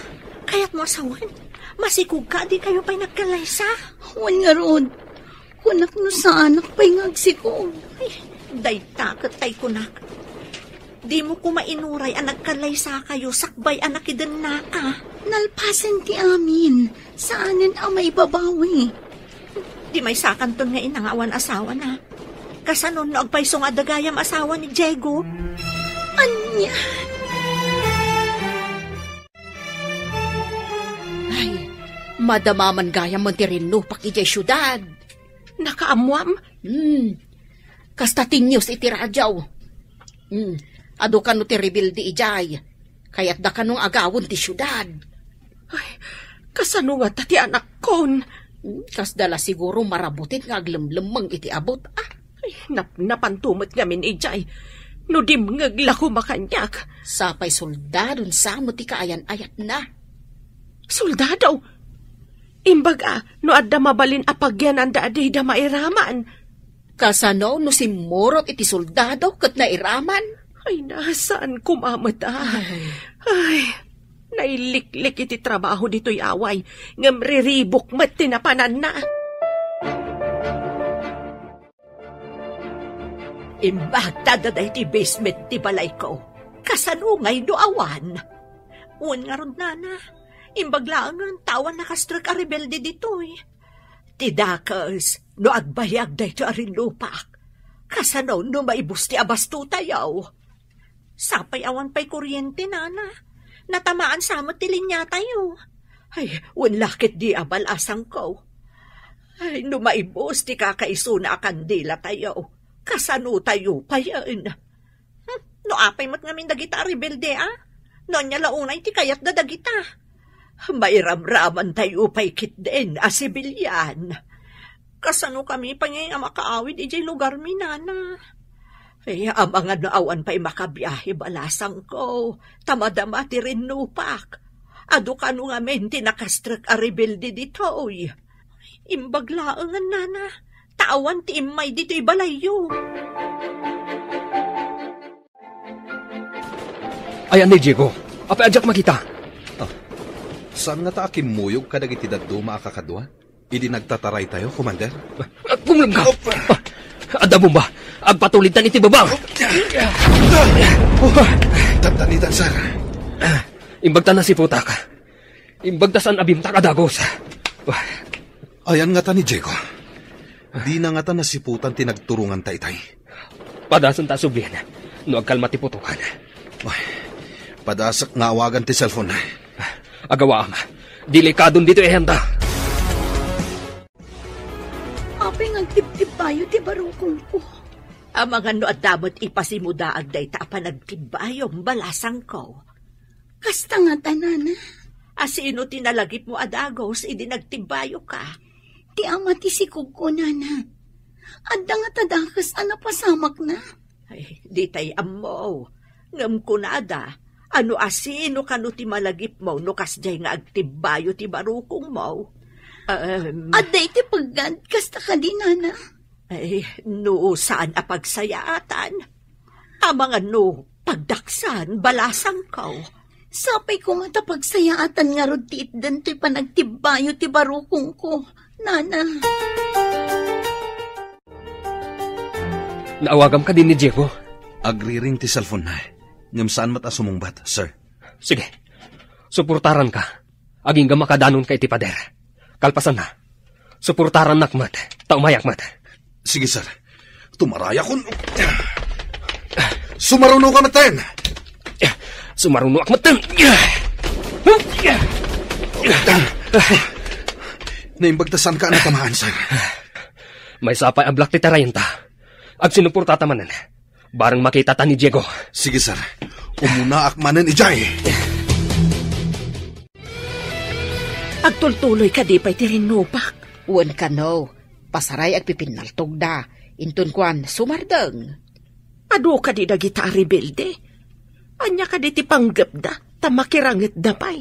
Kayatmo a sawen? Masikogka a dikayo pay nagkallaysa? Wen ngarud, kunak no saanak pay nga agsikog. Ay, dayta ket tay kunak. Dimo koma inuray a nagkallaysakayo sakbay a nakidennaka. Nalpasen ti amin. Saanen a maibabawi. Di maysakanton nga ina nga awan asawana. Kasano no agpayso nga adda gayam asawa ni Diego? Ania? Ay, madama man gayam ti rinnupak idiay siudad. Nakaammoam? Hmm. Kasta ti news iti radio. Hmm. Adu kano ti rebelde idiay. Kayatda kano nga agawon ti siudad. Ay, kasano ngata ti anakkon? Hmm, kasda la siguro marabutit nga aglemlemmeng iti abut, ah. Ay, napnapanto met ngamin idiay. No dimngeg la koma kaniak. Sapay soldadon sa met ti kaayan-ayatna. Soldado? Imbag a, no adda mabalin a pagyananda a dida mairaman. Kasano no simmurot iti soldado ket nairaman? Ay, nasaan koma met a. Ay. Ay, nailiklik iti trabaho ditoy away, ngem riribuk met ti napananna. Imbag ta adda daytoy basement ti balayko. Kasano ngay no awan? Wen ngarud, nana. Imbag laengen ta awan nakastrek a rebelde ditoy. Ti dakes, no agbayag daytoy a rinnupak, kasano no maibus ti abastotayo? Sapay awan pay kuryente, nana. Natamaan sa met ti linyatayo. Ay, wen la ketdi a balasangko. Ay, no maibus ti kakaisuna a kandilatayo, kasanotayo payen? Hmm, no apay met ngamin dagita a rebelde, a? No ania la unay ti kayatda dagita? Mairamramantayo pay ketdin a sibilian. Kasanokami pay ngay a makaawid idiay lugarmi, nana? Ay, amangan no awan pay makabiahe balasangko, ta madama ti rinnupak. Adu kano ngamin ti nakastrek a rebelde ditoy. Imbag laengen, nana, ta awan ti immay ditoy balayyo. Ayan ni Diego. Apay a diak makita? Ah, saan ngata a kimmuyog kadagiti dadduma a kakadua idi nagtataraytayo, Commander? Ah, kumlem ka! Ah, adda bomba! Agpatulidtan iti baba! Tandanitan, sir. Imbag ta nasiputak. Imbag ta saan a bimtak a dagus. Ayan ngata ni Diego. Dina ngata nasiputan ti nagturonganta itay. Padasenta a sublien no agkalma ti putokan. Ay, padasek nga awagan ti cellphone. Agawaam. Delikadon ditoy ayanda. Apay nga agtibtibbayo ti barukongko? Amangan no adda met ipasimudaag dayta a panagtibbayom, balasangko. Kasta ngata, nana. A sino ti nalagipmo a dagus idi nagtibbayoka? Ti ama ti sikogko, nana. Adda ngata dakes a napasamakna. Ay, ditay ammo. Ngem kunada, ano a sino kano ti malagipmo no kasdiay nga agtibbayo ti barukongmo? Em. Adda iti peggad, kasta kadi, nana? Ay, no saan a pagsayaatan. Amangan no pagdaksan, balasangko. Sapay koma ta pagsayaatan ngarud ti itden toy panagtibbayo ti barukongko, nana. Naawagam kadi ni Diego? Agriring ti cellphone na. Ngem saan met a sumungbat, sir. Sige. Suportaranka. Agingga makadanonka iti pader. Kalpasanna, suportarannak met, ta umayak met. Sige, sir. Tumarayakon. Sumarunoka metten. Sumarunoak metten. Naimbag ta saanka a natamaan, sir. Maysa pay a black ti tarayenta. Agsinuportata manen. Bareng makitata ni Diego. Sige, sir. Umunaak manen idiay. Agtultuloy kadi pay ti rinnupak? Wen kano, pasaray agpipinnaltogda, inton kuan, sumardeng. Adu kadi dagita a rebelde? Ania kadi ti panggepda, ta makirangetda pay?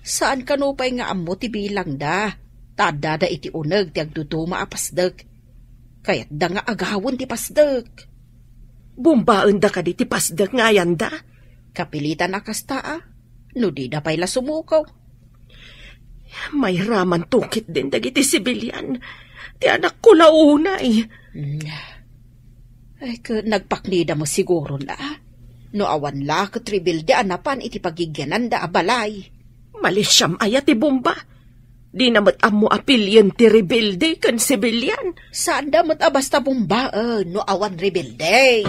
Saan kano pay nga ammo ti bilangda, ta addada iti uneg ti agduduma a pasdek. Kayatda nga agawen ti pasdek. Bombaenda kadi ti pasdek nga ayanda? Kapilitan a kasta a, no dida pay la sumuko. Mayramanto ketdin dagiti sibilian. Ti anakko la unay. Mm. Ay, ket nagpaknida met siguro la. No awan la ket rebelde a napan iti pagigyananda a balay. Malisiam aya ti bomba? Dina met ammo a pilien ti rebelde ken sibilian. Saanda met a basta bombaen no awan rebelde.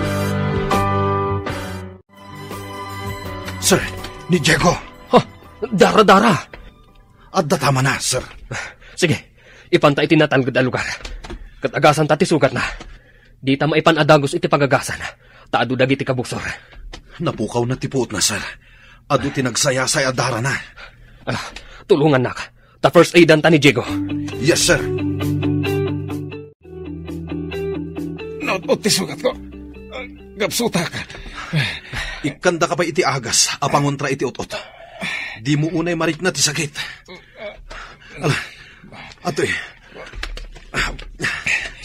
Sir, ni Diego. Ha? Dara, dara. Adda tamana, sir. Sige, ipanta iti natalged a lugar. Ket agasanta ti sugatna. Dita maipan a dagus iti pagagasan, ta adu dagiti kabusor. Napukawna ti puotna, sir. Adu ti nagsayasay a darana. Ah, tulongannak. Ta first aidanta ni Diego. Yes, sir. Naut-ot ti sugatko. Gapsutak. Ikkandaka pay iti agas a pangontra iti ut-ot. Dimo unay marikna ti sakit. Ala, atoy.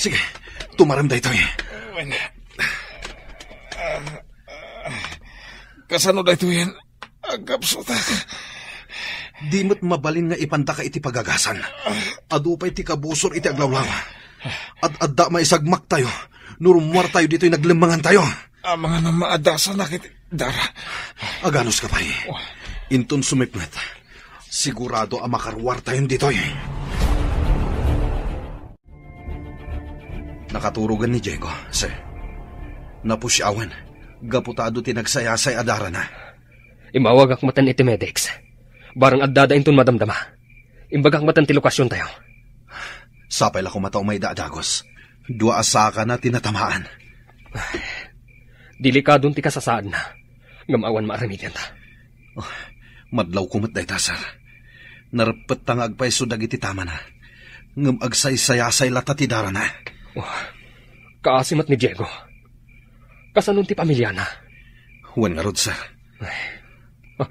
Sige, tumarem daytoy. Wen. Kasano daytoyen? Agkapsutak. Di met mabalin nga ipantaka iti pagagasan. Adu pay ti kabusor iti aglawlaw. Ad-adda maisagmaktayo no rummuartayo ditoy naglemmangantayo. Amangan a maadasanak iti dara. Aganuska pay. Inton sumipnget, sigurado a makaruartayon ditoy. Nakaturogen ni Diego, sir. Napusiawen, gapu ta adu ti nagsayasay a darana. Imawagak maten iti medics. Barang addada inton madamdama. Imbagak maten ti lokasiontayo. Sapay la koma ta umayda a dagus. Dua a sakana ti natamaan. Delikadon ti kasasaadna, ngem awan maaramidenta. Oh, madlawko met dayta, sir. Nareppetta nga agpayso dagiti tamana, ngem agsaysayasay latta ti darana. Oh, kaasi met ni Diego. Kasanon ti pamiliana? Wen ngarud, sir. Ay. Ah,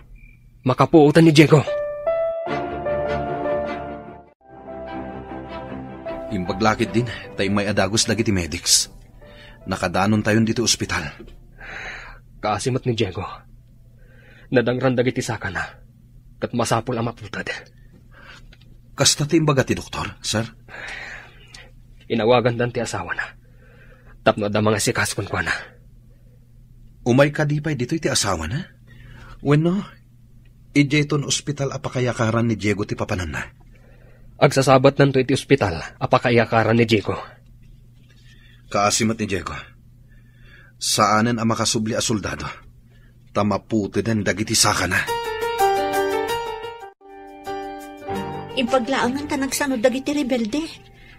makapuotan ni Diego. Imbag la ketdin ta immay a dagus dagiti medics. Nakadanontayon ditoy ospital. Kaasi met ni Diego. Nadangran dagiti sakana, ket masapul a maputed. Kasta ti imbaga ti doktor, sir? Inawagandan ti asawana tapno adda mangasikaso kenkuana. Umay kadi pay ditoy ti asawana? Wenno, idiayton ospital a pakayakaran ni Diego ti papananna? Agsasabatnanto iti ospital a pakaiyakaran ni Diego. Kaasi met ni Diego. Saanen a makasubli a soldado, ta maputeden dagiti sakana. Impaglaanan ta nagsanud dagiti rebelde.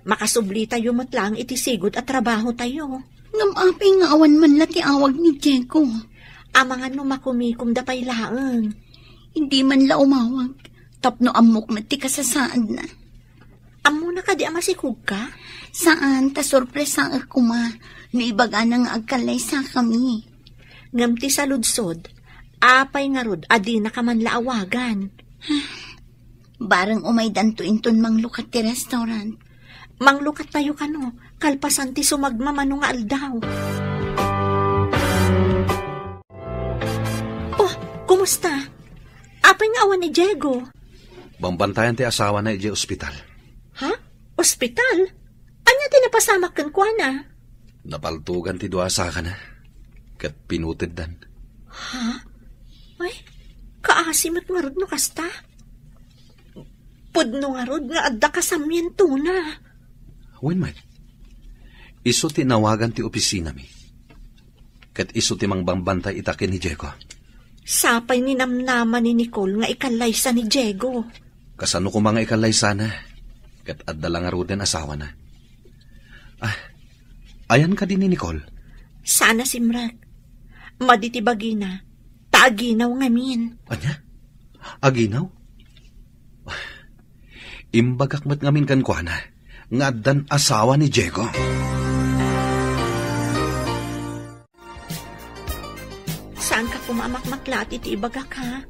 Makasublitayo met laeng iti sigud a trabahotayo. Ngem apay nga awan man la ti awag ni Diego? Amangan no makumikomda pay laeng. Hindi man la umawag, tapno ammok met ti kasasaadna. Ammona kadi a masikogka? Saan, ta sorpresaek koma no ibagana nga agkallaysakami. Ngem ti saludsod, apay ngarud a dinaka man la awagan? Bareng umaydanto inton manglukat ti restaurant. Manglukattayo kano, kalpasan ti sumagmamano nga aldaw. Oh, kumusta? Apay nga awan ni Diego? Bambantayan ti asawana idiay ospital. Ha? Ospital? Ania ti napasamak kenkuana? Napaltogan ti dua a sakana, ket pinuteddan. Ha? Ay, kaasi met ngarud no kasta. Pudno ngarud nga adda kasamientona. Wen met, isu ti inawagan ti opisinami. Ket isu ti mangbambantay ita ken ni Diego. Sapay ninamnama ni Nicole nga ikallaysa ni Diego. Kasano koma nga ikallaysana? Ket adda la ngaruden asawana. Ah, ayan kadi ni Nicole? Saan a simrek. Madi ti bagina, ta aginaw ngamin. Ania? Aginaw? Imbagak met ngamin kenkuana nga addan asawa ni Diego. Saanka koma a makmaklaat iti ibagak, ha?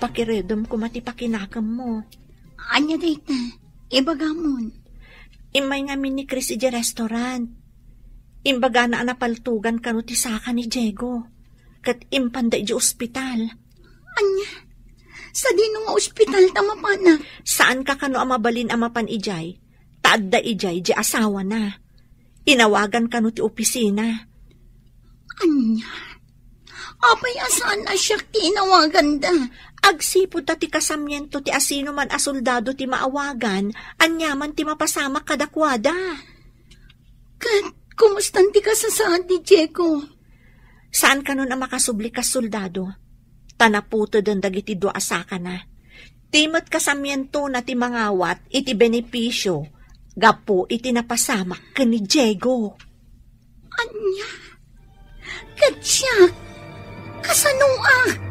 Pakiredem koma ti pakinakemmo. Ania dayta? Ibagamon. Immay ngamin ni Chris idiay restaurant. Imbagana a napaltogan kano ti saka ni Diego, ket impanda idiay ospital. Ania? Sadino nga ospital ta mapanak? Saanka kano a mabalin a mapan idiay, ta adda idiay diay asawana. Inawagan kano ti opisina. Ania? Apay a saan a siak ti inawaganda? Agsipud ta ti kasamiento ti asinoman a soldado ti maawagan, aniaman ti mapasamak kadakuada. Ket kumustan ti kasasaad ni Diego? Saan kanon a makasubli kas soldado, ta naputeden dagiti dua a sakana. Ti met kasamientona ti mangawat iti benepisio gapu iti napasamak ken ni Diego. Ania? Ket siak, kasanoak?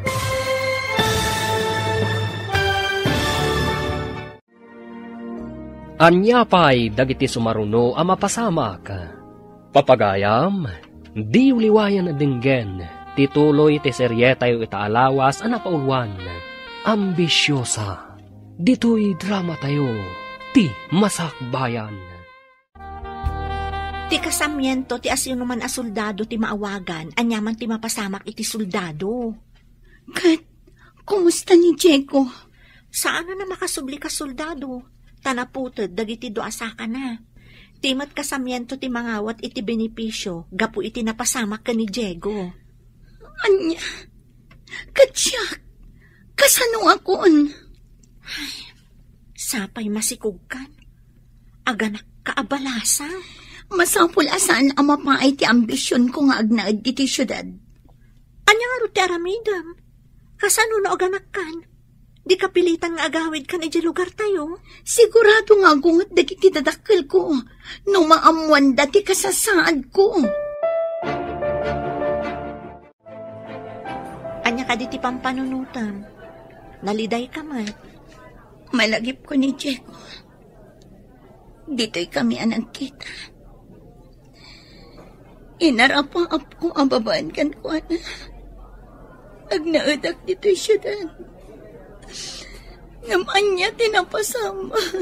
Ania pay dagiti sumaruno a mapasamak? Papagayam, diyo liwayan a denggen ti tuloy ti serietayo ita a lawas a napauluan, Ambisiosa. Ditoy dramatayo, ti masakbayan. Ti kasamiento ti asinoman a soldado ti maawagan, aniaman ti mapasamak iti soldado. Ket, kumusta ni Diego? Saan a makasubli kas soldado, ta naputed dagiti dua a sakana. Ti met kasamiento ti mangawat iti benepisio gapu iti napasamak ken ni Diego. Ania? Ket siak, kasanoakon? Ay, sapay masikogkan. Aganakka a balasang. Masapul a saan a mapaay ti ambisionko nga agnaed ditoy siudad. Ania ngarud ti aramidem? Kasano no aganakkan? Dika pilitan nga agawidkan idiay lugartayo? Sigurado nga agunget dagiti dadakkelko no maammoanda ti kasasaadko. Ania kadi ti pampanunotem? Nalidayka met. Malagipko ni Diego. Ditoy kami a nagkita. Inarapaapko a babaen kenkuana. Agnaedak ditoy siudad. Ngem ania ti napasamak?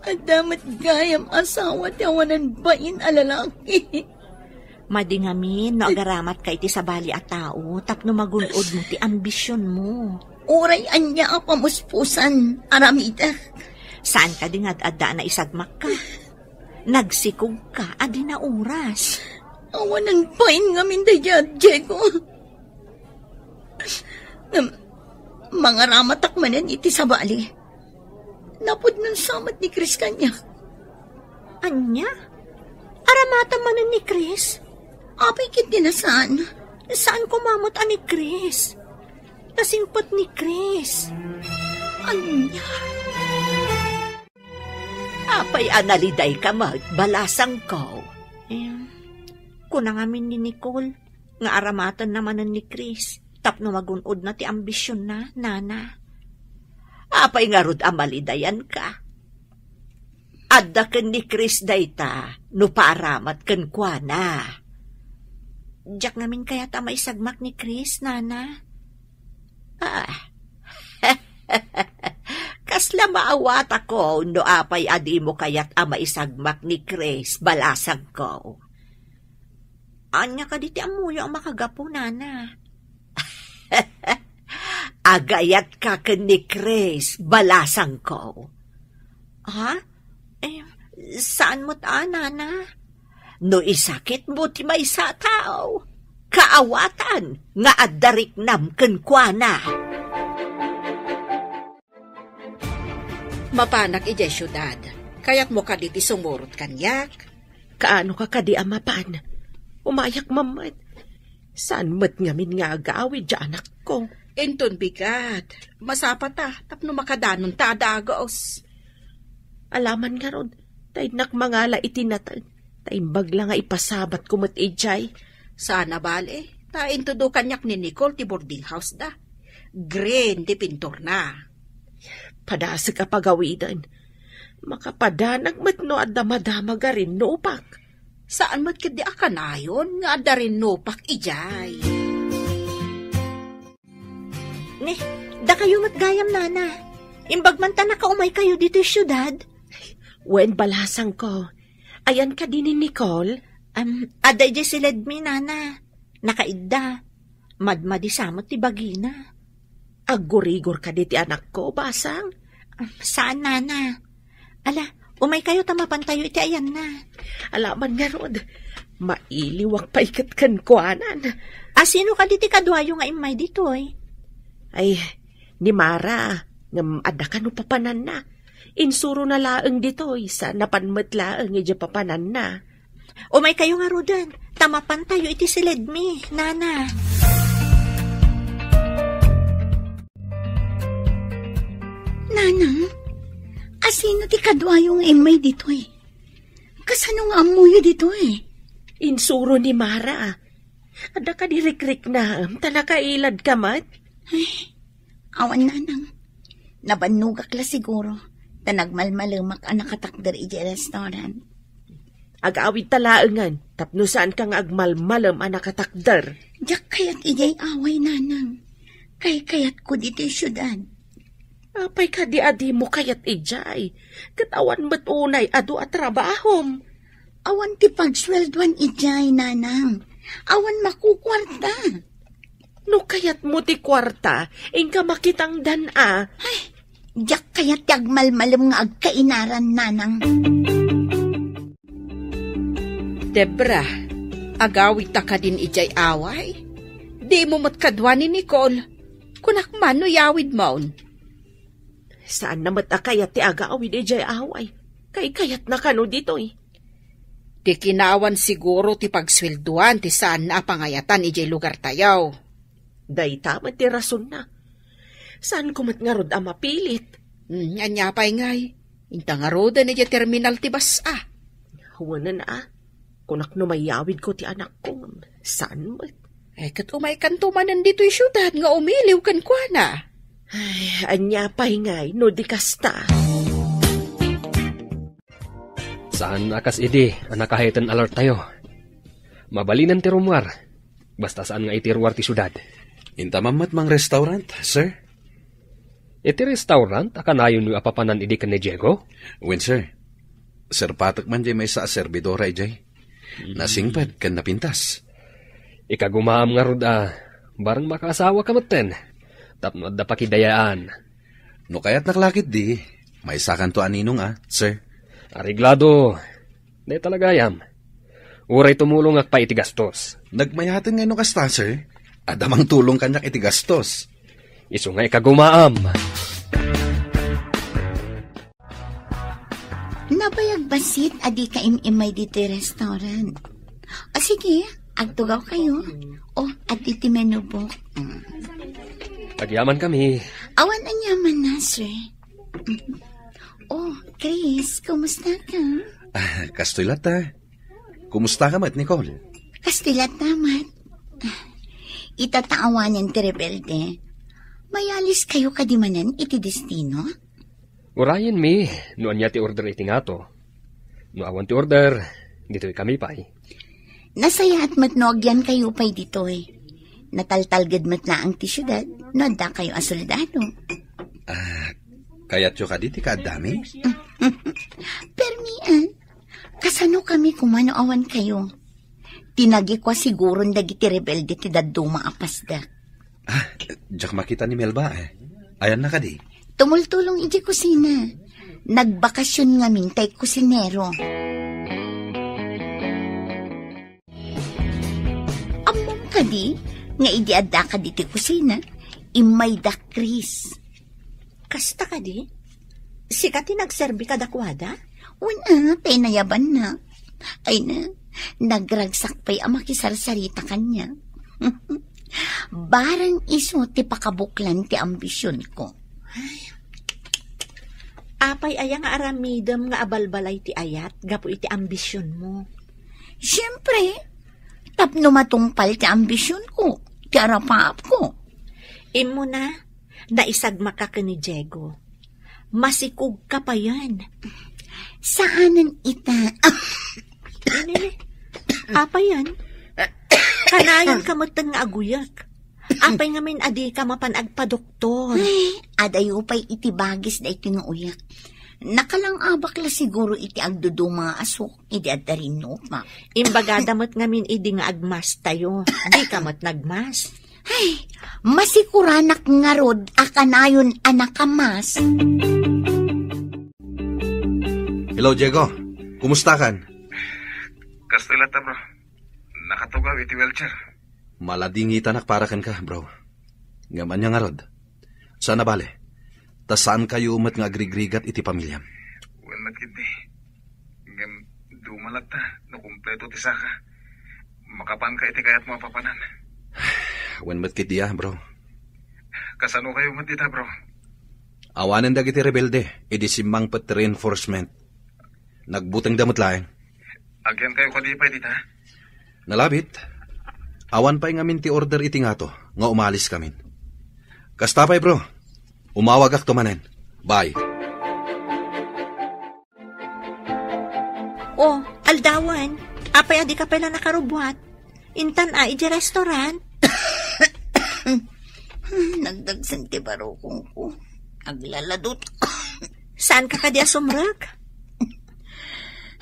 Adda met gayam asawa ti awanan bain a lalaki. Madi ngamin no agaramatka iti sabali a tao tapno magun-odmo ti ambisionmo. Uray ania a pamuspusan, aramidek. Saan kadi nga ad-adda a naisagmakka? Nagsikogka a di nauras. Awanan bain ngamin daydiay, Diego. Ngem, mangaramatak manen iti sabali. Apod nang samat ni Chris kaniak. Ania? Aramatan manen ni Chris? Apay ket di na saan. Saan koma met a ni Chris? Nasingpet ni Chris. Ania? Apay a nalidayka met, balasangko? Em, kuna ngamin ni Nicole nga aramatenna manen ni Chris tapno magun-odna ti ambisionna, nana. Apay ngarud a malidayanka? Adda ken ni Chris dayta no paaramat kenkuana. Diak ngamin kayat a maisagmak ni Chris, nana. Ah. Kasla maawatako no apay a dimo kayat a maisagmak ni Chris, balasangko. Ania kadi ti ammoyo a makagapu, nana? Agayatka ken ni Chris, balasangko. Ha? Eh, saan met a, nana? No isakitmo ti maysa a tao, kaawatan nga adda riknam kenkuana. Mapanak idiay siudad. Kayatmo kadi ti sumurot kaniak? Kaano ka kadi a mapan? Umayak man met. Saan met ngamin nga agawid diay anakko? Inton bigat, masapata tapno makadanonta a dagus. Alaman ngarud, ta innak mangala iti nateng, ta imbag la nga ipasabatko met idiay. Saan a bale, ta intudo kaniak ni Nicole ti boarding house da. Green ti pinturna. Padasek a pagawiden. Makapadanag met no adda madamag a rinnupak. Saan met ketdi a kanayon nga adda rinnupak idiay. Ni, dakayo met gayam, nana. Imbag man ta nakaumaykayo ditoy siudad. Wen, balasangko. Ayan kadi ni Nicole? Am, adda idiay siledmi, nana. Nakaidda. Madmadi sa met ti bagina. Aggurigor kadi ti anakko, basang? Am, saan, nana. Ala, umaykayo ta mapantayo iti ayanna. Alaman ngarud, mailiwak pay ket kenkuanan. A, sino kadi ti kaduayo nga immay ditoy? Ay, ni Mara, ngem adda kano papananna. Insurona laeng ditoy, sa napan met laeng idiay papananna. Umaykayo ngaruden, ta mapantayo iti siledmi, nana. Nanang, asino ti kaduayo nga immay ditoy? Kasano nga ammoyo ditoy? Insuro ni Mara. Adda kadi rikriknaem, ta nakailadka met? Ay, awan, nanang. Nabannogak la siguro, ta nagmalmalemak a nakatakder idiay restaurant. Agawidta laengen, tapno saanka nga agmalmalem a nakatakder. Diak kayat idiay away, nanang. Kaykayatko ditoy siudad. Apay kadi a dimo kayat idiay? Ket awan met unay adu a trabahom. Awan ti pagsueldoan idiay, nanang. Awan makukuarta. No kayatmo ti kuarta, inka makitangdan a. Ay, diak kayat ti agmalmalem nga agkainaran, nanang. Debra, agawidta kadin idiay away? Dimo met kadua ni Nicole. Kunak man no iyawidmon. Saanna met a kayat ti agawid idiay away. Kaykayatna kano ditoy. Ti kinawan siguro ti pagsueldoan ti saanna a pangayatan idiay lugartayo. Dayta met ti rasonna. Saanko met ngarud a mapilit. Hmm, ania pay ngay? Inta ngaruden idiay terminal ti bas-a. Wen a. Kunak no mayawidko ti anakko, saan met? Ay, ket umaykanto manen ditoy siudad nga umiliw kenkuana. Ay, ania pay ngay no di kasta? Saan a kas idi a nakahead and alert tayo. Mabalinen ti rummuar. Basta saan nga iti ruar ti siudad. Inta man met mang restaurant, sir? Iti restaurant a kanayonyo a papanan idi ken ni Diego? Wen, sir. Serpatek man diay maysa a serbidora idiay. Hmm. Nasingpet ken napintas. Ikagumaam ngarud a bareng makaasawaka metten tapno adda pakidayaan. No kayatnak la ketdi, maysakanto a ninong a, sir. Areglado. Dayta la gayam. Uray tumulongak pay iti gastos. Nagmayaten ngay no kasta, sir. Adda mangtulong kaniak iti gastos. Isu nga ikagumaam. Nabayag bassit a dika im-immay ditoy restaurant. O sige, agtugaw kayo. O, adda ti menu book. Mm. Agyaman kami. Awan aniaman na, sir. Mm. O, Chris, kumusta ka? Ah, kastoy latta. Kumusta ka met, Nicole? Kastoy latta met. Ita ta awanen ti rebelde. Mayalis kayo kadi manen iti destino? Urayen mi no ania ti order iti ngato. No awan ti order, ditoy kami pay. Nasayaat met no agyan kayo pay ditoy. Nataltalged met laeng ti siudad no adda kayo a soldado. Ah, kayatyo kadi ti kaaddami? Permian, kasano kami koma no awan kayo? Tinagikwa siguron dagiti rebelde ti dadduma a pasdak. Ah, diak makita ni Melba, eh. Ayanna kadi? Tumultulong iti kusina. Nagbakasyon ngamin tay kusinero. Ammom kadi nga idi addaka diti kusina, immayda Chris. Kasta kadi? Sika ti nagserbi kadakuada? Wen a, tay nayabanna. Ay na, nagragsak pay a makisarsarita kaniak. Barang isu ti pakabuklan ti ambisionko. Apay aya nga aramidem nga abalbalay ti ayat gapu iti ambisionmo? Siempre, tapno matungpal ti ambisionko, ti arapaapko. Immuna, naisagmaka ken ni Diego. Masikogka payen. Saanen ita. Ini, apayen? Kanayon ka metten nga aguyek. Apay ngamin a dika mapan agpadoktor? Ay, adayo pay iti bagis daytoy nga uyek. Nakalangabak la siguro iti agduduma nga asuk idi adda rinnupak. Imbagada met ngamin idi nga agmastayo. Dika met nagmas. Ay, masikuranak ngarud a kanayon a nakamas. Hello, Diego. Kumusta kan? Kastoy latta, bro. Nakatugaw iti wheelchair. Maladingitanak para kenka, bro. Ngem ania ngarud? Saan a bale? Ta saan kayo met nga agrigrigat iti pamiliam? Wen met ketdi. Ngem duma latta no kumpleto ti saka. Makapanka iti kayatmo a papanan. Wen met ketdi a, bro. Kasano kayo met dita, bro? Awanen dagiti rebelde, idi simmangpet ti reinforcement. Nagbutengda met laeng. Agyan kayo kadi pay dita? Nalabit. Awan pay ngamin ti order iti ngato nga umalis kamin. Kasta pay, bro. Umawagakto manen. Bye. Oh, aldawan. Apay a dika pay la nakarubbuat? Intan a, iti restaurant? Nagdagsen ti barukongko. Aglaladot. Saanka kadi a sumrek?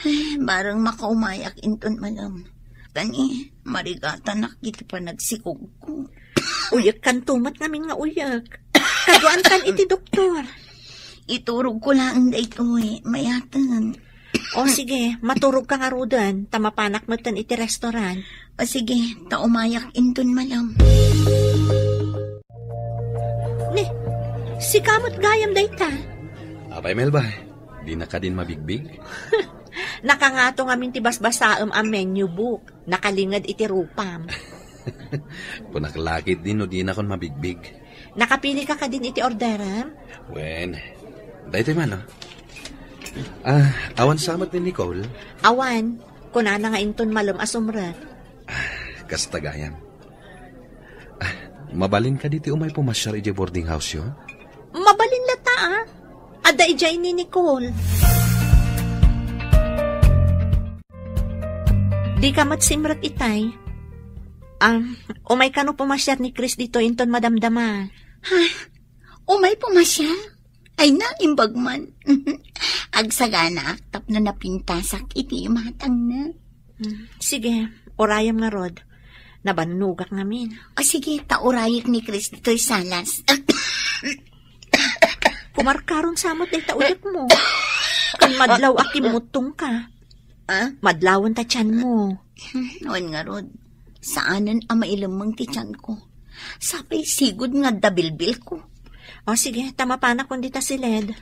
Ay, bareng makaumayak inton malem. Tani, marigatanak iti panagsikogko. Uyekkanto met ngamin nga uyek. Kaduankan iti doktor. Iturogko laeng daytoy, mayaten. O sige, maturogka ngaruden, ta mapanak metten iti restaurant. O sige, ta umayak inton malem. Ni, sika met gayam dayta? Apay, Melba, dina kadin mabigbig? Nakangato ngamin ti basbasaem a menu book. Nakalinged iti rupam. Kunak la ketdi no dinakon mabigbig. Nakapilika kadin iti orderem? Wen, daytoy man, no? Ah, awan sa met ni Nicole? Awan. Kunana nga inton malem a sumrek. Ah, kasta gayam. Ah, mabalin kadi ti umay pumasiar idiay boarding house-yo? Mabalin latta, ah. Adda idiay ni Nicole. Dika met simrek itay. Ah, umay kano pumasiar ni Chris ditoy inton madamdama. Ha? Umay pumasiar? Ay na, imbag man. Agsaganaak tapno napintasak iti imatangna. Hmm, sige, urayem ngarud. Nabannogak ngamin. O sige, ta urayek ni Chris ditoy salas. Kumarkaron sa met dayta uyekmo. Kan madlaw a kimmuttongka. Ah? Madlawen ta tianmo. Hmm, wen ngarud. Saanen a mailemmeng ti tianko. Sapay sigud nga adda bilbilko. O sige, ta mapanak dita siled.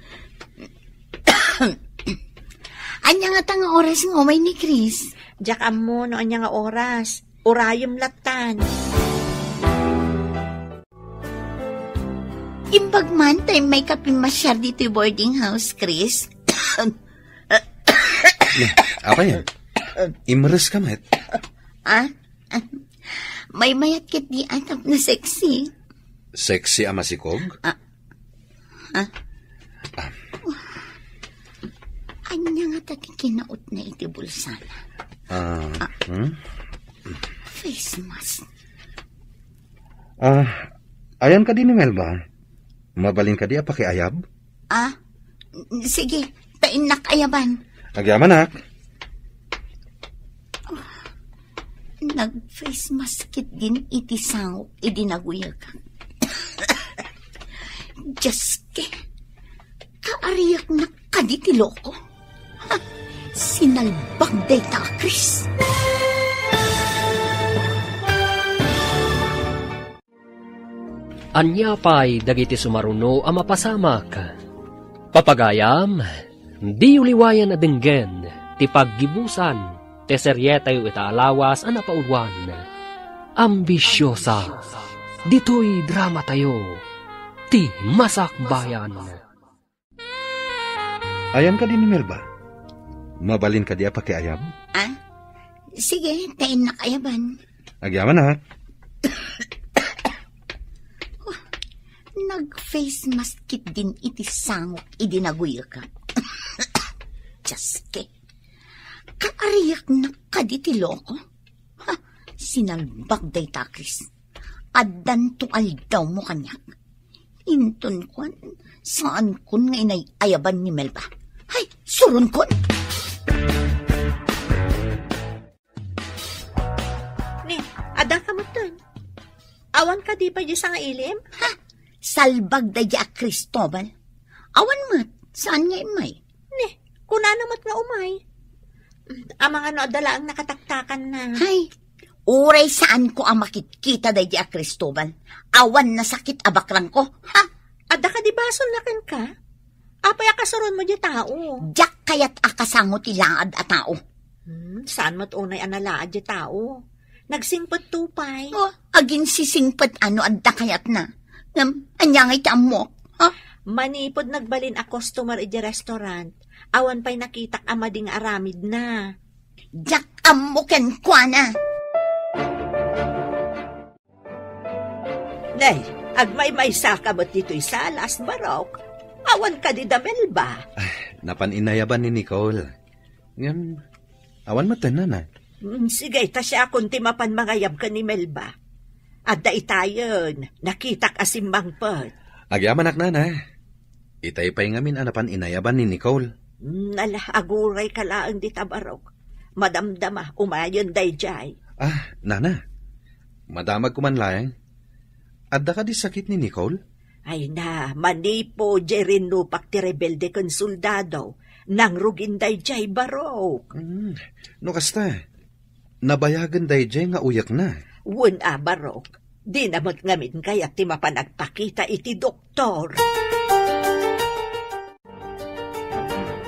Ania ngata nga oras nga umay ni Chris? Diak ammo no ania nga oras. Urayem lattan. Imbag man ta immay ka pimmasiar ditoy boarding house, Chris. Apay? Imres ka met? Ah? Maymayat ket di atap na sexy. Sexy a masikog? Ah. Ah. Ah. Ania ngata ti kinautna iti bulsana? Ah, ah. Hmm? Face mask. Ah, ayan kadi ni Melba? Mabalin kadi a pakiayab? Ah, sige, ta innak ayaban. Agyamanak. Nag-face mask ket din iti sangok idi naguyag. Diyos ke, kaariak na kadi ti loko. Ha, sinalbag dayta a Chris. Ania pay dagiti sumaruno a mapasamak? Papagayam, diyo liwayan a denggen ti paggibusan ti serietayo ita a lawas a napauloan, Ambisiosa. Ditoy dramatayo, ti Masakbayan. Ayan kadi ni Melba? Mabalin kadi a pakiayab? Ah? Sige, ta innak ayaban. Agyamanak. Nag-face mask ket din iti sangok idi naguyaka. Diyos ke. Kaariak na kadi ti loko. Ha, sinalbag dayta a Chris. Addanto aldawmo kaniak. Inton kuan, saankon nga inay-ayaban ni Melba. Hay, suronkon! Ni, adda ka metten. Awan kadi pay diay sangailim? Ha? Salbag daydiay a Cristobal. Awan met, saan nga immay? Ni, kunana met nga umay. Amangan no adda laeng nakataktakanna. Hay, uray saanko a makitkita daydiay a Cristobal. Awan nasakit a bakrangko. Ha? Adda kadi basolna kenka? Apay a kasuronmo diay tao? Diak kayat a kasango ti laad a tao. Hmm, saan met unay a nalaad diay tao? Nagsingpetto pay. Oh, aginsisingpet a no adda kayatna. Ngem, ania ngay ti ammok? Ha? Manipud nagbalin a customer idiay restaurant, awan pay nakitak a madi nga aramidna. Diak ammo kenkuana. Nay, agmaymaysa ka met ditoy salas, Barok. Awan kadi da Melba? Ah, napan inayaban ni Nicole. Ngem, awan met, nana. Mm, sige, ta siakon ti mapan mangayab ken ni Melba. Adda itayen, nakitak a simmangpet. Agyamanak, nana. Itay pay ngamin a napan inayaban ni Nicole. Mm, ala, aguray ka laeng dita, Barok. Madamdama, umayen daydiay. Ah, nana. Madamag ko man laeng. Adda kadi sakit ni Nicole? Ay na, manipud diay rinnupak ti rebelde ken soldado, nangrugin daydiay, Barok. Hmm, no kasta, nabayagen daydiay nga uyekna. Wen a, Barok, dina met ngamin kayat ti mapan agpakita iti doktor.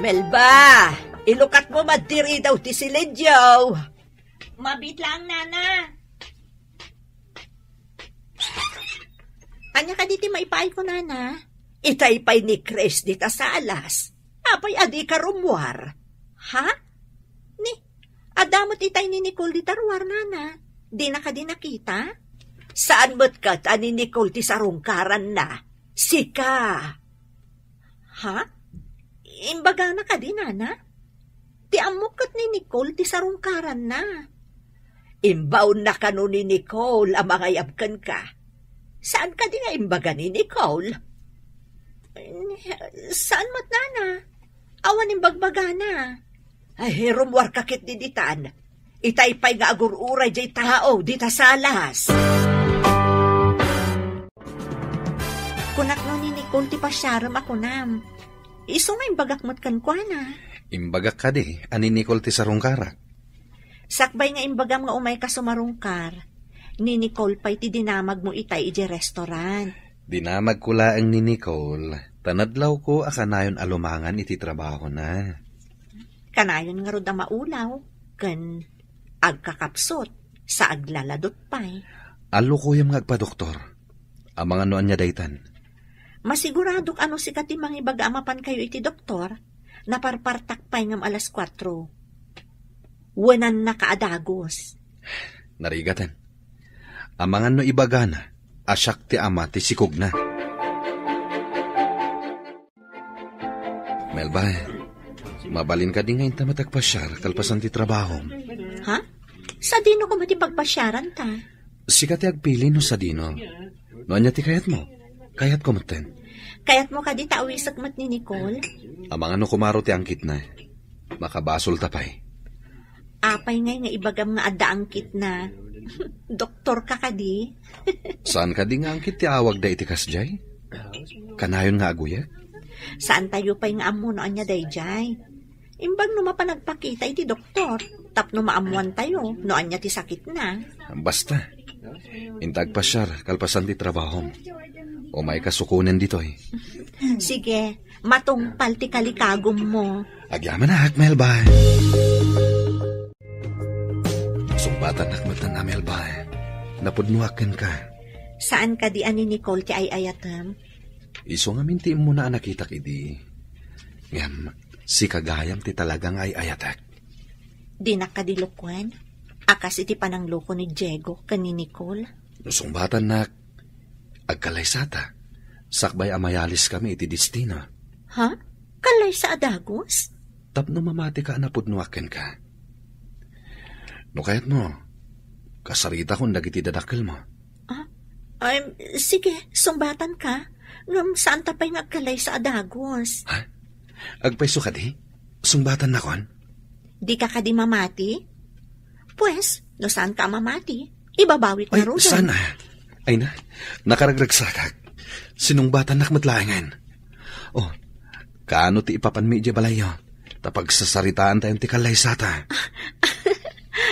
Melba, ilukatmo man ti ridaw ti silencio. Mabiit laeng, nana. Ania kadi ti maipaayko, nana? Itay pay ni Chris dita salas. Apay a dika rummuar? Ha? Ni, adda met itay ni Nicole dita ruar, nana. Dina kadi nakita? Saan met ket a ni Nicole ti sarungkaranna? Sika. Ha? Imbagana kadi, nana? Ti ammok ket ni Nicole ti sarungkaranna. Imbaonna kano ni Nicole a mangayab kenka. Saan kadi nga imbaga ni Nicole? Saan met, nana? Awan imbagbagana. Ay, rummuarka ketdi ditan. Itay pay nga agur-uray diay tao dita salas. Kunak no ni Nicole ti pasiarem a kunam. Isu nga imbagak met kenkuana. Imbagak kadi a ni Nicole ti sarungkarak. Sakbay nga imbagam nga umayka sumarungkar, ni Nicole pay ti dinamagmo itay idiay restaurant. Dinamagko laeng ni Nicole, ta nadlawko a kanayon a lumangan iti trabahona. Kanayon ngarud a maulaw ken agkakapsut sa aglaladot pay. Allukoyem nga agpadoktor. Amangan no ania daytan. Masiguradok a no sika ti mangibaga a mapankayo iti doktor, naparpartak pay ngem alas kuatro. Wenannaka a dagus. Narigaten. Amangan no ibagana a siak ti ama ti sikogna. Melba, mabalin kadi nga inta met agpasiar kalpasan ti trabahom? Ha? Sadino koma ti pagpasiaranta? Sika ti agpili no sadino. No ania ti kayatmo? Kayatko metten. Kayatmo kadi ta awisek met ni Nicole? Amangan no kumaro ti angkitna. Makabasolta pay. Apay ngay nga ibagam nga adda angkitna? Doktorka kadi? Saan kadi nga angkit ti awagda iti kasdiay? Kanayon nga aguyek? Saantayo pay nga ammo no ania daydiay. Imbag no mapan agpakita iti doktor, tapno maammoantayo no ania ti sakitna. Basta, inta agpasiar kalpasan ti trabahom. Umayka sukonen ditoy. Sige, matungpal ti kalikagummo. Agyamanak, Melba. Sungbatannak met, Melba. Napudnoak kenka. Saan kadi a ni Nicole ti ay-ayatem? Isu ngamin ti immuna a nakitak idi. Ngem, sika gayam ti talaga nga ay-ayatek. Dinak kadi lukuen a kas iti panangloko ni Diego ken ni Nicole. No sungbatannak, agkalaysata, sakbay a mayaliskami iti destino. Ha? Kalaysa a dagus? Tapno mamatika a napudnoak kenka. No kayatmo, kasaritakon dagiti dadakkelmo. Ah, ay, sige, sungbatanka. Ngem saanta pay nga agkalaysa a dagus. Ha? Agpayso kadi? Sungbatan nakon? Dika kadi mamati? Pues, no saanka a mamati, ibabawik Ay, ngaruden. Sana. Ay na, nakaragragsakak. Sinungbatannak met laengen. Oh, kaano ti ipapanmi idiay balayyo? Ta pagsasaritaantayon ti kallaysata.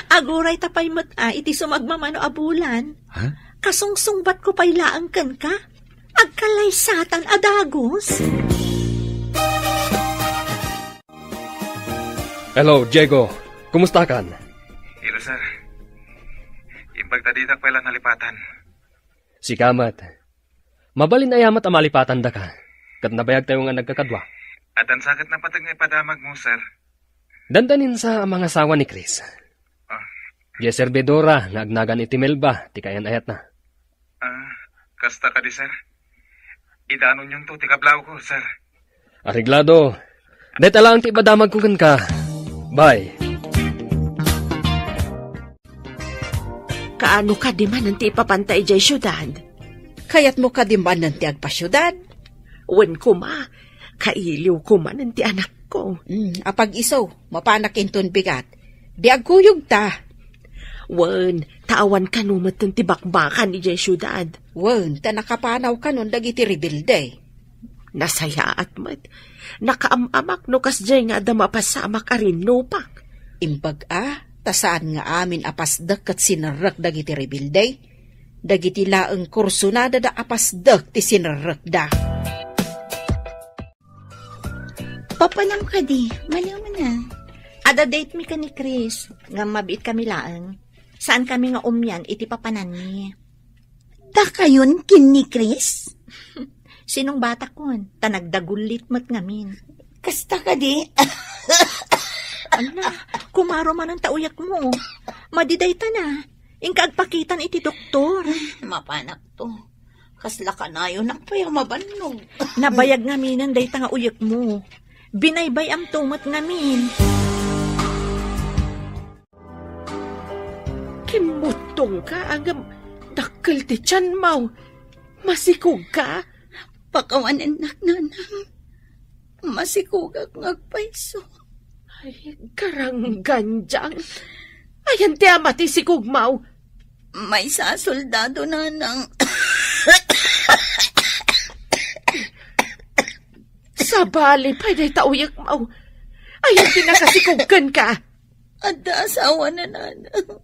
Agurayta pay met a iti sumagmamano a bulan. Ha? Kasungsungbatko pay laeng kenka. Agkallaysatan a dagus. Hello, Diego. Kumustakan? Hello, sir. Imbag ta ditak pay la nalipatan. Sika met. Mabalin aya met a malipatandaka, ket nabayagtayo nga nagkakadua. Addan sa ket napateg nga ipadamagmo, sir. Dandanin sa a mangasawa ni Chris. Ah. Diay servidora nga agnagan iti Melba ti kayan-ayatna. Ah, kasta kadi, sir? Idanonyonto ti kablawko, sir. Areglado. Dayta laeng ti ipadamagko kenka. Bye. Kaano kadi manen ti ipapanta idiay siudad? Kayatmo kadi manen ti agpasiudad? Wen koma, kailiwko manen ti anakko. Mm, apag-isu, mapanak inton bigat. Di agkuyogta. Wen, ta awan kano metten ti bakbakan idiay siudad. Wen, ta nakapanaw kanon dagiti rebelde. Nasayaat met. Nakaam-amak no kasdiay nga adda mapasamak a rinnupak. Imbag a, ta saan nga amin a pasdek ket sinerrek dagiti rebelde. Dagiti laeng kursunada da a pasdek ti sinerrekda. Papanam kadi, maliw man a. Adda date mi ken ni Chris, ngem mabiit kami laeng. Saan kami nga umian iti papananmi. Dakayon ken ni Chris? Sinungbatakon, ta nagdagullit met ngamin. Kasta kadi? Ala, kumaro manen ta uyekmo. Madi dayta na. Inka agpakitan iti doktor. Ay, mapanakto. Kasla kanayonak pay a mabannog. Nabayag ngaminen dayta nga uyekmo. Binaybay-amto met ngamin. Kimmuttongka, ngem dakkel ti tianmo. Masikogka? Pakawanennak, nanang. Masikogak nga agpayso. Ay, karanggandiang. Ayan ti ama ti sikogmo. Maysa a soldado, nanang. Sabali pay dayta uyekmo. Ayan ti nakasikog kenka. Adda asawana, nanang.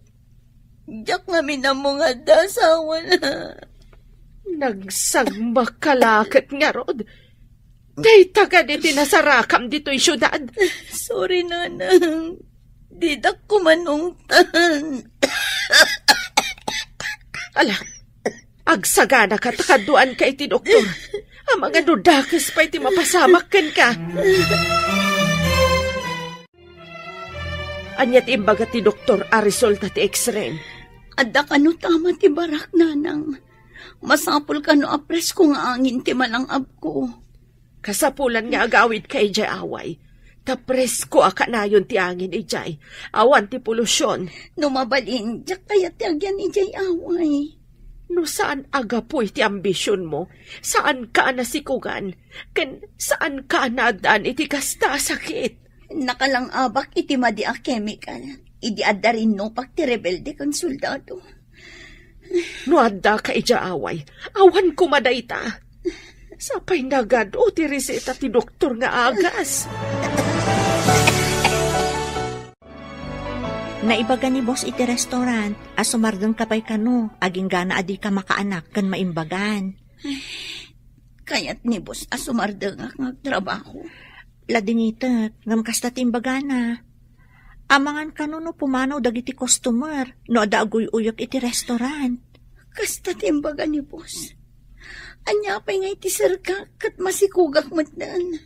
Diak ngamin ammo nga adda asawana. Nagsagmakka la ket ngarud. Dayta kadi ti nasarakam ditoy siudad? Sorry, Nanang. Didak kumanungtan. Ala, agsaganaka ta kaduanka iti doktor. Amangan no dakes pay ti mapasamak kenka. Ania ti imbaga ti doktor a resulta ti X-ray? Adda kano tama ti barak, Nanang. Masapul kano a presko nga angin ti malang-abko. Kasapulan nga agawidka idiay away. Ta presko a kanayon ti angin idiay. Awan ti polusion. No mabalin, diak kayat ti agyan idiay away. No saan a gapu iti ambisionmo, saanka a nasikugan, ken saanka a naaddaan iti kasta a sakit. Nakalang-abak iti madi a kemikal, idi adda rinnupak ti rebelde ken soldado. No addaka idiay away, awan koma dayta. Sapay nagadu ti reseta ti doktor nga agas. Naibaga ni boss iti restaurant a sumardengka pay kano, aginggana a dika makaanak ken maimbagan. Kayat ni boss a sumardengak nga agtrabaho. Ladingitek, ngem kasta ti imbagana. Amangan kano no pumanaw dagiti customer no adda aguy-uyek iti restaurant. Kasta ti imbaga ni boss. Ania pay nga iti serka ket masikugak metten.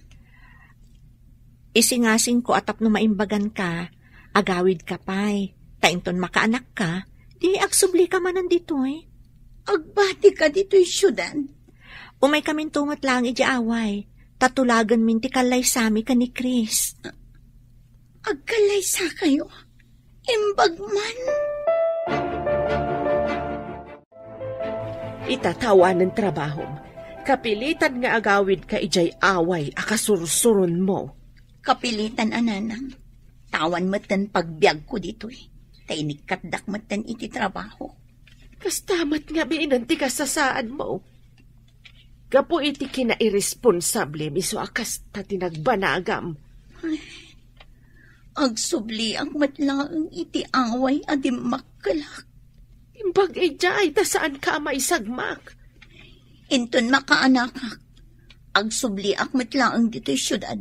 Isingasingko a tapno maimbaganka, agawidka pay. Ta inton makaanakka, di agsublika manen ditoy. Agbatika ditoy siudad? Umaykaminto met laeng idiay away, ta tulagenmin ti kallaysami ken ni Chris. Agkallaysakayo? Imbag man? Ita, ta awanen trabahom, kapilitan nga agawidka idiay away a kasursuronmo. Kapilitan a, Nanang. Ta awan metten pagbiagko ditoy. Ta inikkatdak metten iti trabaho. Kasta met ngaruden ti kasasaadmo. Gapu iti kinairresponsablem isu a kasta ti nagbanagam. Ay, agsubliak met laeng iti away a dimmakkelak. Imbag idiay ta saanka a maisagmak. Inton makaanakak, agsubliak met laeng ditoy siudad.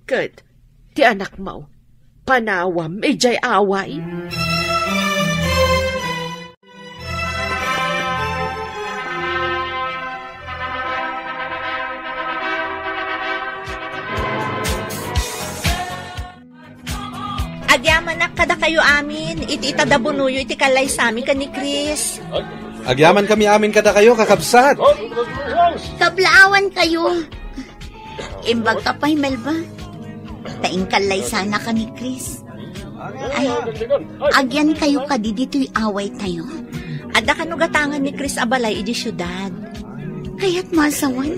Ket ti anakmo, panawam idiay away? Agyamanak kadakayo amin, iti itadabunoyo iti kallaysami ken ni Chris. Agyamankami amin kadakayo, kakabsat. Kablaawankayo. Imbagka pay, Melba. Ta inkallaysanaka ni Chris. Ay, agyankayo kadi ditoy awaytayo. Adda kano gatangan ni Chris a balay idiay siudad. Kayat masawan?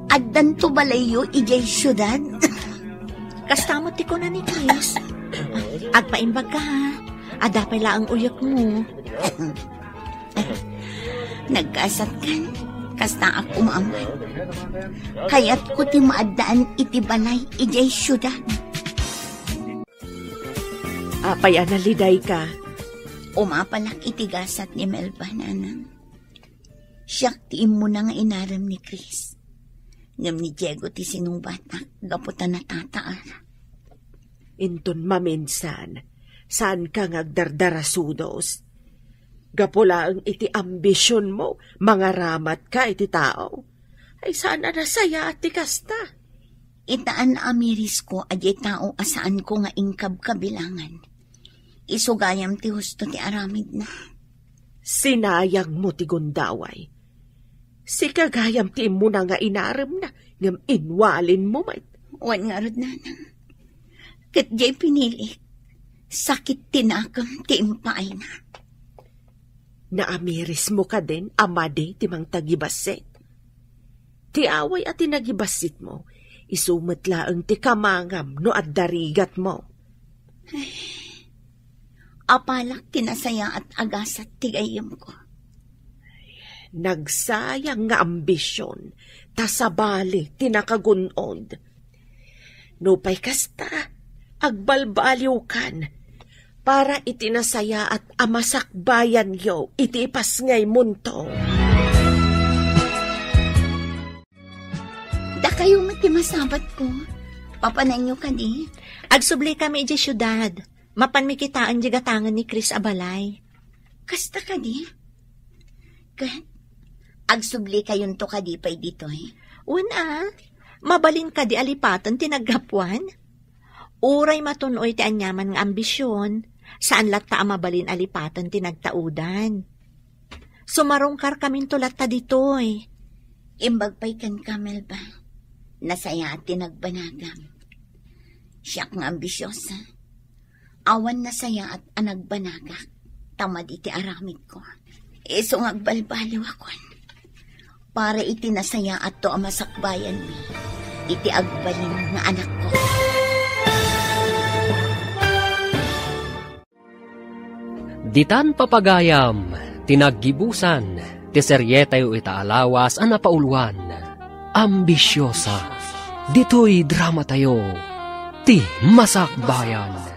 Addanto balayyo idiay siudad? Kasta met ti kuna ni Chris. Agpaimbagka, ha? Adda pay laeng uyekmo. Naggasatkan, kastaak umaman. Kayatko ti maaddaan iti balay idiay siudad. Apay a nalidayka? Umapalak iti gasat ni Melba, Nanang. Siak ti immuna nga inarem ni Chris. Ngem ni Diego ti sinubatak gapu ta natataar. Inton maminsan, saanka nga agdardarasudos. Gapu laeng iti ambisionmo, mangaramatka iti tao. Ay, saan a nasayaat ti kasta. Ita a naamirisko a diay tao a saanko nga inkabkabilangan. Isu gayam ti husto ti aramidna. Sinayangmo ti gundaway. Sika gayam ti immuna nga inaremna, ngem inwalinmo met. Wen ngarud, Nanang. Ket diay pinilik, sakit ti nakem ti impaayna. Naamirismo kadin a madi ti mangtagibassit? Ti away a ti nagibassitmo, isu met laeng ti kamangam no adda rigatmo. Ay, apalak ti nasayaat a gasat ti gayyemko. Nagsayang nga ambision, ta sabali ti nakagun-od. Nupay kasta, agbalbaliwkan para iti nasayaat a masakbayanyo iti ipasngaymonto. Daka Kayo met ti masabat ko. Papananyo kadi? Agsubli kami idiay siudad. Mapanmi kitaen di gatangen ni Chris a balay. Kasta kadi? Ket, agsubli kayonto kadi pay ditoy? Wen a, mabalin kadi a lipaten ti naggapuan? Uray matun-oy ti aniaman nga ambision, saan latta a mabalin a lipaten ti nagtaudan. Sumarungkar kaminto latta ditoy. Imbag pay kenka, Melba. Nasayaat ti nagbanagam. Siak nga ambisiosa. Awan nasayaat a nagbanagak. Ta madi ti aramidko. Isu nga agbalbaliwakon. Para iti nasayaatto a masakbayanmi. Iti agbalin nga anakko. Ditan papagayam, ti naggibusan, ti serietayo ita a lawas a napauluan, Ambisyosa. Ditoy dramatayo, ti Masakbayan.